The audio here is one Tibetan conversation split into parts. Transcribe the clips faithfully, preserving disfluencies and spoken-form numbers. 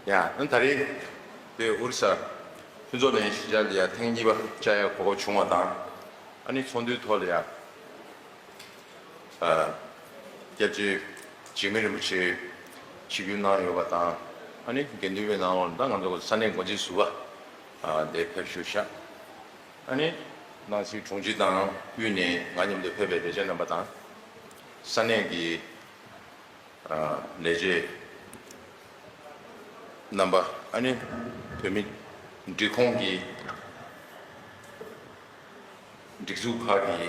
ཡ། ཨ་ད་རེས་དེ་ཨོ་རི་ས་ཕུན་ཚོགས་གླིང་གཞིས་ཆགས་ལ་ཡ་ཐེངས་གཉིས་པ་བཅར་ཡ་གོ་སྐབས་བྱུང་བ་དང་། ཨ་ནི་ཚོགས་འདུའི་ཐོག་ལ་ཡ་ཨ་སྐྱབས་རྗེ་འཇིགས་མེད་རིན་པོ་ཆེ་ཆིབས་བསྒྱུར་གནང་ཡོད་པ་དང་། ཨ་ནི་དགེ་འདུན་པའི་ནང་ལོགས་ལ་ད་ང་ཚོ་ས་གནས་འགོ་འཛིན་ཟུར་པ་ཨ་དེ་ཕེབས་བཞུགས་ཤག་ཨ་ནི་ནང་སྲིད་དྲུང་ཆེ་དང་དབུས་ནས་ང་མཉམ་དུ་ཕེབས་པའི་ལས་བྱེད་རྣམ་པ་དང་། ས་གནས་ཀྱི་ཨ་ལས་བྱེད་རྣམ་པ། ཨ་ནི་བོད་མི་སྒྲིག་ཁོངས་ཀྱི་སྒྲིག་འཛུགས་ཁག་གི་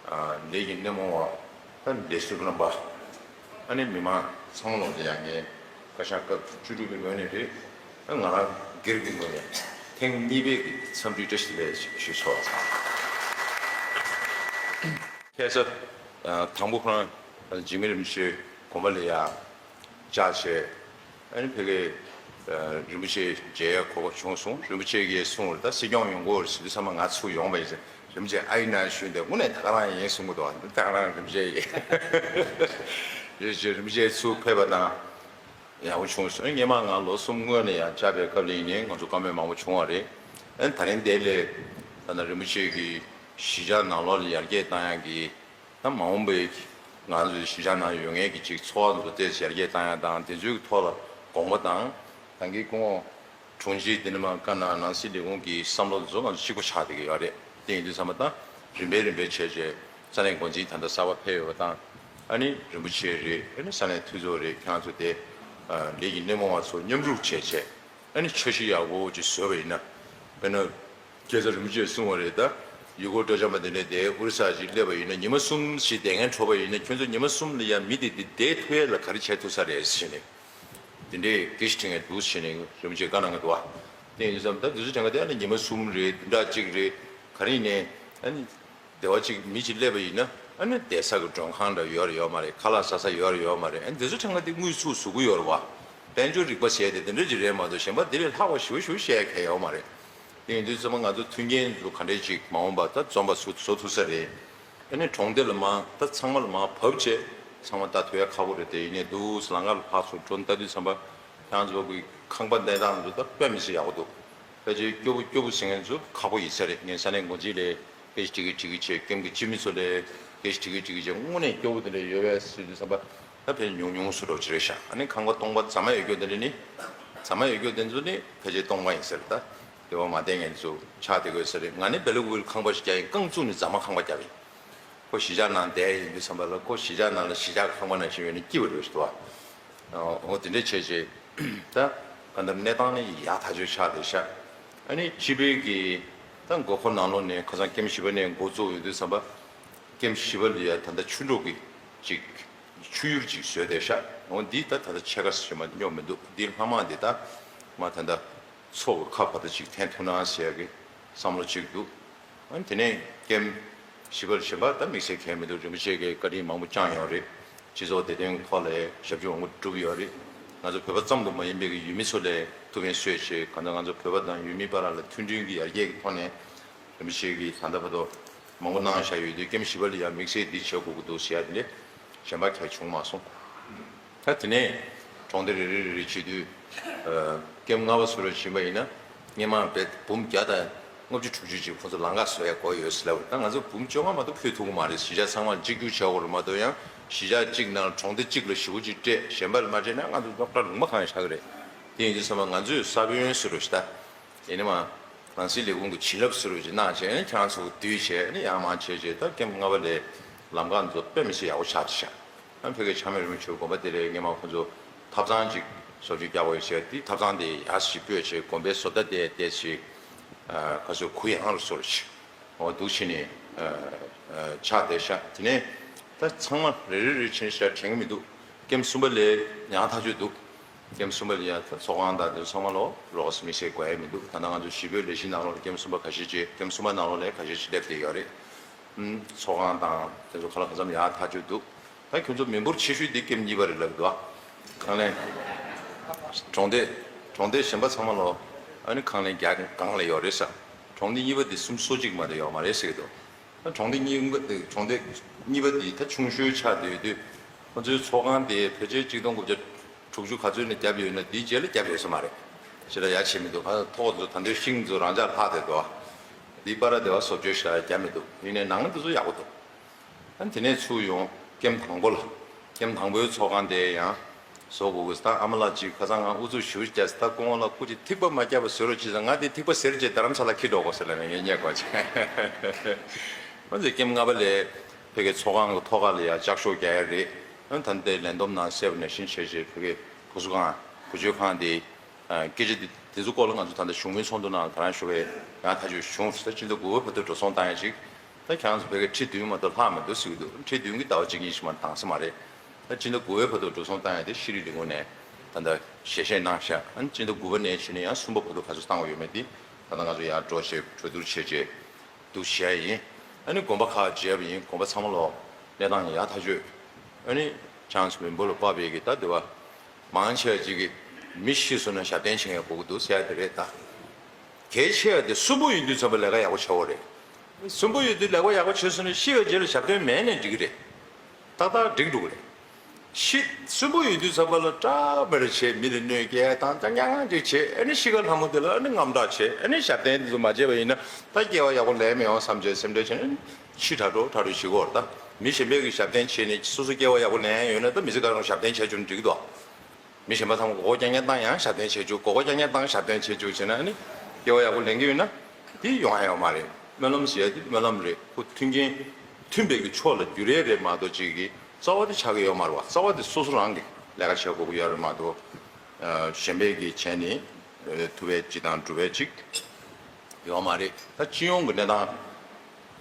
ཨ་ལས་ཀྱི་སྣེ་མོ་བ། ཨ་ནི་ལས་ཟུར་རྣམ་པ། ཨ་ནི་མི་མང་ཚང་མ་ལོག་ཏུ་ཡང་ངས་བཀའ་ཤག་སྐབས་བཅུ་དྲུག་གི་ངོས་ནས་རེད། ཨ་ང་རང་སྒེར་གྱི་ངོས་ནས་ཐེངས་གཉིས་པའི་གི་འཚམས་འདྲི་བཀྲ་ཤིས་བདེ་ལེགས་ཞུ་ཞུ་ཆོག་ཁ་སང་ཨ་དང་པོ་ཁོ་རང་འཇིགས་མེད་རིན་པོ་ཆེ་དགོན་པ་ལ་ཡ་བཅར་བྱས། ཨ་ནི་ཕ་གིར་རིན་པོ་ཆེ་མཇལ་ཡ་གོ་སྐབས་བྱུང་སོང་། རིན་པོ་ཆེ་གིས་གསུངས་རེད། ད་སྲིད་སྐྱོང་ཡོང་གི་ཡོད་རེད་ཟེར་དུས་ཙམ་པ་ང་ཚུར་ཡོང་བ་ཡིན་ཟེར། རིན་པོ་ཆེ་ཨ་ཡིན་ན་ཞུས་ཏེ་དངོས་གནས་ད་ག་རང་ཡིན་གསུང་གི་འདུག་ད་ག་རང་རིན་པོ་ཆེ་ཡིན། རིན་པོ་ཆེ་ཚུར་ཕེབས་པ་དང་། ཡག་པོ་བྱུང་སོང་། སྔོན་མ་ང་ལོ་གསུམ་སྔོན་ནས་ཡང་བཅར་བའི་སྐབས་ལ་ཡིན་ནའི་ང་ཚོ་བཀའ་མོལ་མང་པོ་བྱུང་བ་རེད། ཨ་ནི་ད་རིང་འདི་ལས་ད་ལྟ་རིན་པོ་ཆེ་གིས་གཞིས་ཆགས་ནང་ལོགས་ལ་ཡར་རྒྱས་བཏང་ཡག་གི་ད་མ་འོངས་པའི་ང་ཚོའི་གཞིས་ཆགས་ནང་ཡོད་མཁན་གྱི་ཅིག་འཚོ་བ་དེ་ཚོ་ཏོག་ཙམ་ཡར་རྒྱས་བཏང་ཡག་དང་དེ་ཚོའི་ཐོག་ལ་དགོངས་པ་དང་། ད་གིན་སྐུ་ངོ་དྲུང་ཆེ་འདི་ནས་མར་བཀའ་གནང་། ནང་སྲིད་ལས་ཁུངས་ཀྱི་བསམ་བློ་དེ་ཚོ་ང་ཚོ་གཅིག་པ་ཆགས་བསྡད་ཀྱི་ཡོད་རེད། དེ་ཡིན་དུས་ཙམ་པ་ད་རིམ་པས་རིམ་པས་བྱས་བྱས་ས་གནས་འགོ་འཛིན་ད་ལྟ་གསར་པ་ཕེབས་ཡོད་པ་དང་། ཨ་ནི་རིན་པོ་ཆེ་རེད། ཨ་ནི་ས་གནས་འཐུས་ཚོགས་རེད། ཁྱེད་རང་ཚོ་དེ་ཨ་ལས་ཀྱི་སྣེ་མོ་བ་ཚོ་མཉམ་རུབ་བྱས་བྱས། ཨ་ནི་འཆར་གཞི་ཡག་པོ་ཅིག་བཟོས་པ་ཡིན་ན། དཔེར་ན་སྐྱེ་ཚེ་རིན་པོ་ཆེས་གསུངས་པ་རེད། ད་ཡུལ་སྐོར་སྤྲོ་འཆམ་པ་དེ་འདྲས་དེ་ཨོ་རི་ས་ཅིག་སླེབས་པ་ཡིན་ན། ཉི་མ་གསུམ་ཞིག་བསྡད་མཁན་འཕྲོད་པ་ཡིན་ན། ཁྱོད་ཚོ་ཉི་མ་གསུམ་ལ་ཡང་མི་དེ་དེ་བསྡད་ཐུབ་ཡས་ལ་ག་རེ་བྱས་ཐུབ་ས་རེད་ཟེར་ནས། དེ་འདྲའི་སྐད་ཆ་དྲི་མཁན་འདུག་ཟེར་ནས་རིན་པོ་ཆེས་བཀའ་གནང་གི་འདུག་བ། དེ་ཡིན་དུས་ཙམ་ད་དུས་ཚོད་དྲན་ག་དེ་ཨ་ནི་ཉི་མ་གསུམ་རེད། བདུན་ཕྲག་གཅིག་རེད། ག་རེ་ཡིན་ནའི་ཨ་ནི་སྡེ་བ་གཅིག་མི་གཅིག་སླེབས་པ་ཡིན་ན། ཨ་ནི་བསྡད་ས་གི་མགྲོན་ཁང་འདྲ་ཡོད་རེད་ཡོད་མ་རེད། ཁ་ལག་ཟ་ས་ཡོད་རེད་ཡོད་མ་རེད། ཨ་ནི་དེ་ཚོ་དྲན་ག་དེ་དངོས་ཚུགས་བཟོ་གི་ཡོད་རེད་བ། དཔལ་འབྱོར་རིག་པ་ཟེར་དེ་དེ་འདྲ་ཅིག་རེད་མ་གཏོགས་གཞན་པ་དེ་ལས་ལྷག་པ་ཞེ་པོ་ཞེ་པོ་བཤད་ཡ་གང་ཡོད་མ་རེད། དེ་ཡིན་དུས་ཙམ་པ་ང་ཚོ་མཐུན་རྐྱེན་ཚོ་ག་འདྲས་ཅིག་མ་འོངས་པ་ད་འཛོམས་པ་བཟོ་བཟོ་ཐུབ་ས་རེད། ཨ་ནི་གྲོང་སྡེ་ལ་མར་ད་ཚང་མ་ལ་མར་བབས་བྱས་ཚང་མ་ལྟ་ཐུབ་ཡ་ཁག་པོ་རེད། དེ་ཡིན་ནའི་འདུག་ལམ་ཁ་ལ་ཕར་ཚུར་འགྲོ་ལྟ་དུས་ཙམ་པ་ཁྱེད་རང་ཚོ་གི་ཁང་པ་གནས་སྟངས་ཚོ་ད་དཔེ་མི་སྲིད་ཡག་པོ་འདུག་ཕལ་ཆེར་སྐྱོ་པོ་སྐྱོ་པོ་ཟེར་མཁན་ཚོ་ཁག་པོ་ཡིན་ས་རེད། ངས་ས་གནས་འགོ་འཛིན་ལ་སྐད་ཆ་དྲི་གི་དྲི་གི་བྱས། ཀེམ་གི་སྤྱི་མི་ཚོ་ལ་སྐད་ཆ་དྲི་གི་དྲི་གི་བྱས། དངོས་གནས་སྐྱོ་པོ་དེ་འདྲ་ཡོད་པས་ཟེར་དུས་ཙམ་པ་ད་ཕལ་ཆེར་ཉུང་ཉུང་བཟོ་འདྲ་ཅིག་རེད་ཤག་ཨ་ནི་ཁང་པ་སྟོང་པ་རྫ་མ་ཡོད་རྒྱུ་དེ་འདྲ་ནི། རྫ་མ་ཡོད་རྒྱུ་དེ་ཚོ་ནི་ཕལ་ཆེར་སྟོང་པ་ཡིན་ས་རེད། ད་སྡེ་བ་མ་བསྡད་མཁན་ཚོ་ཆགས་བསྡད་དགོས་ས་རེད། ང་ནི་སྦེལ་ཀོབ་ལ་ཁང་པ་ཞིག་རྒྱག་ཡིན། རྐང་བཙུགས་ནས་རྫ་མ་ཁང་པ་རྒྱབ་ཡིན། ཁོ་གཞིས་ཆགས་ནང་བསྡད་ཡིན་དུས་ཙམ་པ་ལ་ཁོ་གཞིས་ཆགས་ནང་ལ་གཞིས་ཆགས་ཁང་པ་ནང་བཞིན་ཡོད་ན་སྐྱིད་པ་རེད་ཟེར་བ། འོ་དེ་འདྲ་བྱས་བྱས། ད་གང་ལྟར་གནས་སྟངས་ནི་ཡག་ཐག་ཆོད་ཆགས་བསྡད་ཤག་ཨ་ནི་སྤྱི་པའི་གི་ད་མགོ་འཁོར་ནང་ལོགས་ནས་ཁ་སང་ཀེམ་བཞི་པ་ནས་འགོ་བཙུགས་ཡོང་དུས་ཙམ་པ། ཀེམ་བཞི་པ་ལ་ཡ་ད་ལྟ་ཆུ་འབྲུག་གི་ཅིག་ཆུ་ཡུར་ཅིག་བཟོས་བསྡད་ཤག་འོ་འདི་ད་ད་ལྟ་ཕྱེད་ཀ་ཙམ་མ་གཏོགས་སྙོབ་མི་འདུག་འདི་ལྷག་མ་འདི་ད་མ་ད་ལྟ་མཚོ་གི་ཁ་བར་དུ་ཅིག་འཐེན་ཐུབ་ན་ཟེར་ཡ་གི་བསམ་བློ་ཅིག་འདུག་ཨ་ནི་དེ་ནས་ཀེམ་བཞི་པ་ལ་གཞན་པ་ད་དམིགས་བསལ་གང་ཡང་མི་འདུག་རིན་པོ་ཆེ་གིས་བཀའ་དྲིན་མང་པོ་བསྐྱངས་ཡོད་རེད། སྤྱི་ཚོགས་བདེ་དོན་ཐོག་ལ་ཞབས་ཕྱི་མང་པོ་བསྒྲུབས་ཡོད་རེད། ང་ཚོ་བོད་པ་ཙམ་དུ་མ་ཡིན་པའི་གི་ཡུལ་མི་ཚོ་ལ་ཐུགས་ཕན་གསོས་བྱས། གང་ལྟར་ང་ཚོ་བོད་པ་དང་ཡུལ་མི་བར་ལ་མཐུན་སྒྲིལ་གྱི་ཡར་རྒྱས་ཀྱི་ཐོག་ནས་རིན་པོ་ཆེ་གིས་ད་ལྟ་བར་དུ་མང་པོ་གནང་བཞག་ཡོད་དུས་ཀེམ་བཞི་པ་ལ་ཡང་དམིགས་བསལ་འདི་བྱེད་དགོས་ཀྱི་འདུག་ཟེར་ཡ་དེ་འདྲ་གཞན་པ་གང་ཡང་བྱུང་མ་སོང་། ད་དེ་ནས་གྲོང་སྡེ་རེ་རེ་རེ་རེ་བྱེད་དུས། ཨ་ཀེམ་ལྔ་པ་ཟེར་བ་ཕྱིན་པ་ཡིན་ན་སྔོན་མ་བས་འབུམ་བརྒྱ་དང་ལྔ་བཅུ་དྲུག་ཅུ་ཅིག་ཁོང་ཚོ་ལམ་ཁ་བཟོ་ཡ་དགོས་ཡོད་ཟེར་ལབ་པ་རེད། ད་ང་ཚོ་འབུམ་བཅོ་ལྔ་མ་གཏོགས་ཕུལ་ཐུབ་ཀྱི་མ་རེད། གཞིས་ཆགས་ཚང་མར་གཅིག་གྱུར་བྱ་དགོས་རེད་མ་གཏོགས། ཡང་གཞིས་ཆགས་གཅིག་ནང་གྲོང་སྡེ་གཅིག་ལ་ཞེ་པོ་ཅིག་སྤྲད་གཞན་པ་ལ་མ་སྤྲད་ན་ང་ཚོ་རྙོག་དྲ་ལུང་པ་གང་ཡང་ཆགས་ཀྱི་རེད། དེ་ཡིན་དུས་ཙམ་པ་ང་ཚོས་ས་བོན་ཟེར་རོ་ཞིག་ད། ཡིན་ནི་མ། ནང་སྲིད་ལས་ཁུངས་ཀྱི་བྱིན་རླབས་ཟེར་བ་ཅིག་གནང་བྱས་ནས་ཁྱེད་རང་ཚོ་བསྡུས་བྱས་ནས་ཡང་མང་བྱས་བྱས་ད་ཀེམ་ལྔ་པ་ལས་ལམ་ཁ་ཚོ་དཔེ་མི་སྲིད་ཡག་པོ་ཆགས་བསྡད་ཤག་ཨ་ཕ་གི་ཆགས་མེད་རིན་པོ་ཆེ་དགོན་པ་དེ་ལས་སྔོན་མ་ཁོ་ཚོ་ཐབ་ཚང་ཅིག་བཟོ་བཅོས་རྒྱག་དགོས་བྱས་དེ་ཐབ་ཚང་དེ་ཡག་ཞིག་སྤོས་བྱས་དགོན་པའི་བཟོ་ལྟ་དེ་བལྟས་ཤིག་ཁ་སོ་གུ་ཡངས་རུ་སོར་ཞིག་འོ་འདུག་བྱས་ནས་ཆགས་བསྡད་ཤག་དེ་ནས་ད་ཚང་མ་རེ་རེ་རེ་བྱས་ནས་ཤག་དྲན་གི་མི་འདུག་ཀེམ་གསུམ་པ་ལས་ཡག་ཐག་ཆོད་འདུག་ཀེམ་གསུམ་པ་ལ་ཡང་ཚོགས་ཁང་དང་དེ་ཚོ་ཚང་མ་ལོ་རོགས་མི་སེར་དགོས་ཡ་མི་འདུག་ད་ལྟ་ང་ཚོ་གཞིས་སྤོའི་ལས་གཞི་ནང་ལོགས་ལ་ཀེམ་གསུམ་པ་ཁ་ཤས་ཅིག་ཀེམ་གསུམ་པ་ནང་ལོགས་ལ་ཁ་ཤས་ཅིག་སླེབས་བསྡད་ཡོད་རེད། ཨུམ། ཚོགས་ཁང་དང་དེ་ཚོ་ག་ལ་གང་འཚམ་ཡག་ཐག་ཆོད་འདུག་ད་ཁྱོད་ཚོ་མི་འབོར་ཆེ་ཤོས་དེ་ཀེམ་གཉིས་པ་རེད་ལབ་འདུག་ཨ། ཁང་ལེན། གྲོང་སྡེ། གྲོང་སྡེ་གཞན་པ་ཚང་མ་ལོ། ཨ་ནི་ཁང་ལེན་རྒྱག་གང་ལ་ཡོད་རེད་ས། གྲོང་སྡེ་གཉིས་པ་དེ་སུམ་སོ་གཅིག་མ་གཏོགས་ཡོད་མ་རེད་ཟེར་གི་འདུག་ད་གྲོང་སྡེ་གཉིས་པ་དེ་གྲོང་སྡེ་གཉིས་པ་དེ་ད་ཆུང་ཤོས་ཆགས་བསྡད་ཡོད་དུས། ཁོ་ཚོའི་ཚོགས་ཁང་དེ་ཕལ་ཆེར་གཅིག་སྟོང་དགུ་བརྒྱ་ དྲུག་ཅུ་ག་ཚོད་ནས་བརྒྱབ་ཡོད་ན་དེའི་རྗེས་ལ་བརྒྱབ་ཡོད་ས་མ་རེད། ཞེ་དྲག་ཡ་བྱེད་མི་འདུག་ཁ་ཐོག་ཚོ་ད་འདོད་ཤིང་ཚོ་རང་འཇགས་ལྷག་བསྡད་འདུག་འདི་པ་ར་དེ་བ་བཟོ་བཅོས་ཞེ་དྲག་བརྒྱབ་མི་འདུག་ཡིན་ནའི་ནང་དེ་ཚོ་ཡག་པོ་འདུག་ཨ་ནི་དེ་ནས་ཚུར་ཡོང་ཀེམ་དང་པོ་ལ། ཀེམ་དང་པོའི་ཚོགས་ཁང་དེ་ཡང་བཟོ་དགོས་ཀྱི་ད་ཨ་མ་ལགས་ཅིག་ཁ་སང་ང་ཨུ་ཚུགས་ཞུ་བྱས་ད་སྐུ་ངོ་ལ་སྐུ་མཁྱེན་ཐིགས་པ་མ་བརྒྱབ་པ་བཟོས་རོགས་བྱེད་ཟེར། ང་དེ་ཐིགས་པ་ཟེར་བྱས་རྡ་རམ་ས་ལ་འཁྱེར་འགྲོ་དགོས་ཟེར་ལབ་ནས་ངས་བསྙད་དགོས་བྱས། ཨ་ནི་ཀེམ་ལྔ་པ་ལས་ཕ་གིའི་ཚོགས་ཁང་གི་ཐོག་ཁ་ལ་ཡ་ལྕགས་ཤོག་རྒྱག་ཡ་རེད། ཨ་ནི་ད་ལྟའི་ལས་བསྡོམས་ནང་གསལ་བ་ནང་བཞིན་བྱས་བྱས་ཕ་གིའི་བུ་གསོ་ཁང་བུ་བཅོལ་ཁང་དེ། སྐད་ཆ་འདི་འདི་ཚོ་སྐོར་ལ་ང་ཚོ་ད་ལྟ་བཞུགས་མོལ་ཚོགས་འདུ་ནང་ལ་ད་རང་ཞུ་བའི་ཡང་ཐག་གཅོད་བྱུང་ཟེར། སྤྱི་ཟླ་དགུ་པ་བར་དུ་འགྲོ་སོང་བཏང་ཡ་ཅིག་ད་ཁྱེད་རང་ཚོ་བོད་སྐད་ཁྲི་བདུན་མ་གཏོགས་ལྷག་མི་འདུག་ཟེར་གྱི་འདུག་ཁྲི་བདུན་གྱི་ཟླ་བ་གཅིག་གཉིས་ཤིག་མ་བཏང་ས་མ་རེད། ད་སྤྱི་ཟླ་དགུ་པའི་བར་དུ་འགྲོ་སོང་བཏང་ཡ་དེ་ཤེས་རིག་ལས་ཁུངས་ནས་ད་ལྟ་ཞལ་བཞེས་གནང་ཤག་ཨ་ནི་སྤྱི་ཟླ་དགུ་པ་ནས་བྱས་ནས་ཡང་གསུམ་པ་བར་དུ་ག་ཚོད་བཏང་བ་ཡོད་མེད་དེ་ད་ལྟ་ང་ཚོ་ཡར་འགྲོ་བྱས་གྲོས་བསྡུར་བྱས་བྱས། འདུག་བྱས་ཡིན། ཨ་ནི་དགོན་པ་ཁག་མཇལ་བ་ཡིན། དགོན་པ་ཚང་མ་ལོག་གནས་སྟངས་ཡག་ཐག་ཆོད། ཨ་ནི་ཁྱེད་རང་ཚོ་མི་འབོར་ལ་དཔག་པའི་གི་ད་འདི་བ་མང་ཆེ་བ་ཅིག་གིས་མི་ཤི་སོང་ན་ཞབས་བརྟན་བྱེད་མཁན་དགོས་ཀྱི་འདུག་ཟེར་ཡ་དེ་རེད་ད། གལ་ཆེ་བ་དེ་གསོན་པོ་ཡོད་དུས་ཙམ་པ་ལས་ཀ་ཡག་པོ་བྱེད་དགོས་རེད། གསོན་པོ་ཡོད་དུས་ལས་ཀ་ཡག་པོ་བྱས་སོང་ན་ཤི་བའི་རྗེས་ལ་ཞབས་བརྟན་མེད་ནས་འགྲིག་གི་རེད། ཏག་ཏག་འགྲིག་འགྲོ་གི་རེད། ཤི་གསོན་པོ་ཡོད་དུས་ཙམ་པ་ལ་སྐྲག་མེར་བྱས་མི་ལ་གནོད་སྐྱེལ་དང་ད་ཉག་ཉག་ཅིག་བྱས། ཨ་ནི་ཤི་ཁ་ལྷ་མོ་དེ་ལ་ཨ་ནི་དངངས་སྐྲག་བྱས། ཨ་ནི་ཞབས་བརྟན་དེ་ཚོ་མ་བྱས་པ་ཡིན་ན་ད་སྐྱེ་བ་ཡག་པོ་ལེན་མི་ཡོང་བསམ་བྱས་སེམས་ཁྲལ་བྱས་ནས་ཤི་དྲག་འགྲོ་དྲག་འགྲོ་བྱེད་ཀྱི་ཡོད་རེད། ད་མི་གཞན་པས་ཀྱི་ཞབས་བརྟན་བྱས་ནས་སོ་སོ་སྐྱེ་བ་ཡག་པོ་ལེན་ཡོད་ན་ད་མི་ཚེ་ག་རང་ཞབས་བརྟན་བྱས་བཅུག་ན་འགྲིག་གི་འདུག་མི་གཞན་པ་ཚང་མ་མགོ་སྐོར་རྐྱང་རྐྱང་བཏང་ཡང་ཞབས་བརྟན་བྱེད་བཅུག་མགོ་སྐོར་རྐྱང་རྐྱང་བཏང་ཞབས་བརྟན་བྱེད་བཅུག་བྱས་ན་ཨ་ནི་སྐྱེ་བ་ཡག་པོ་ལེན་གྱི་ཡོད་ན་དེ་ཡོང་ཡ་ཡོད་མ་རེད། སྨོན་ལམ་ཟེར་ཡ་དེ་སྨོན་ལམ་རེད། ཁོ་མཐུན་རྐྱེན་མཐུན་པའི་གི་ཕྱོགས་ལ་འགྱུར་ཡས་རེད་མ་གཏོགས་ཅིག་གི་རྩ་བ་དེ་ཆགས་ཀྱི་ཡོད་མ་རེད་བ། རྩ་བ་དེ་སོ་སོ་རང་གི་ལས་ཀ་བྱེད་དགོས་ཀྱི་ཡོད་རེད་མ་གཏོགས་གཞན་པའི་གི་བྱས་ནས་ཐུབ་པའི་ཅིག་དང་འགྲུབ་པའི་ཅིག་ཡོད་མ་རེད། ད་སྤྱི་ཡོངས་ཀྱི་གནས་སྟངས།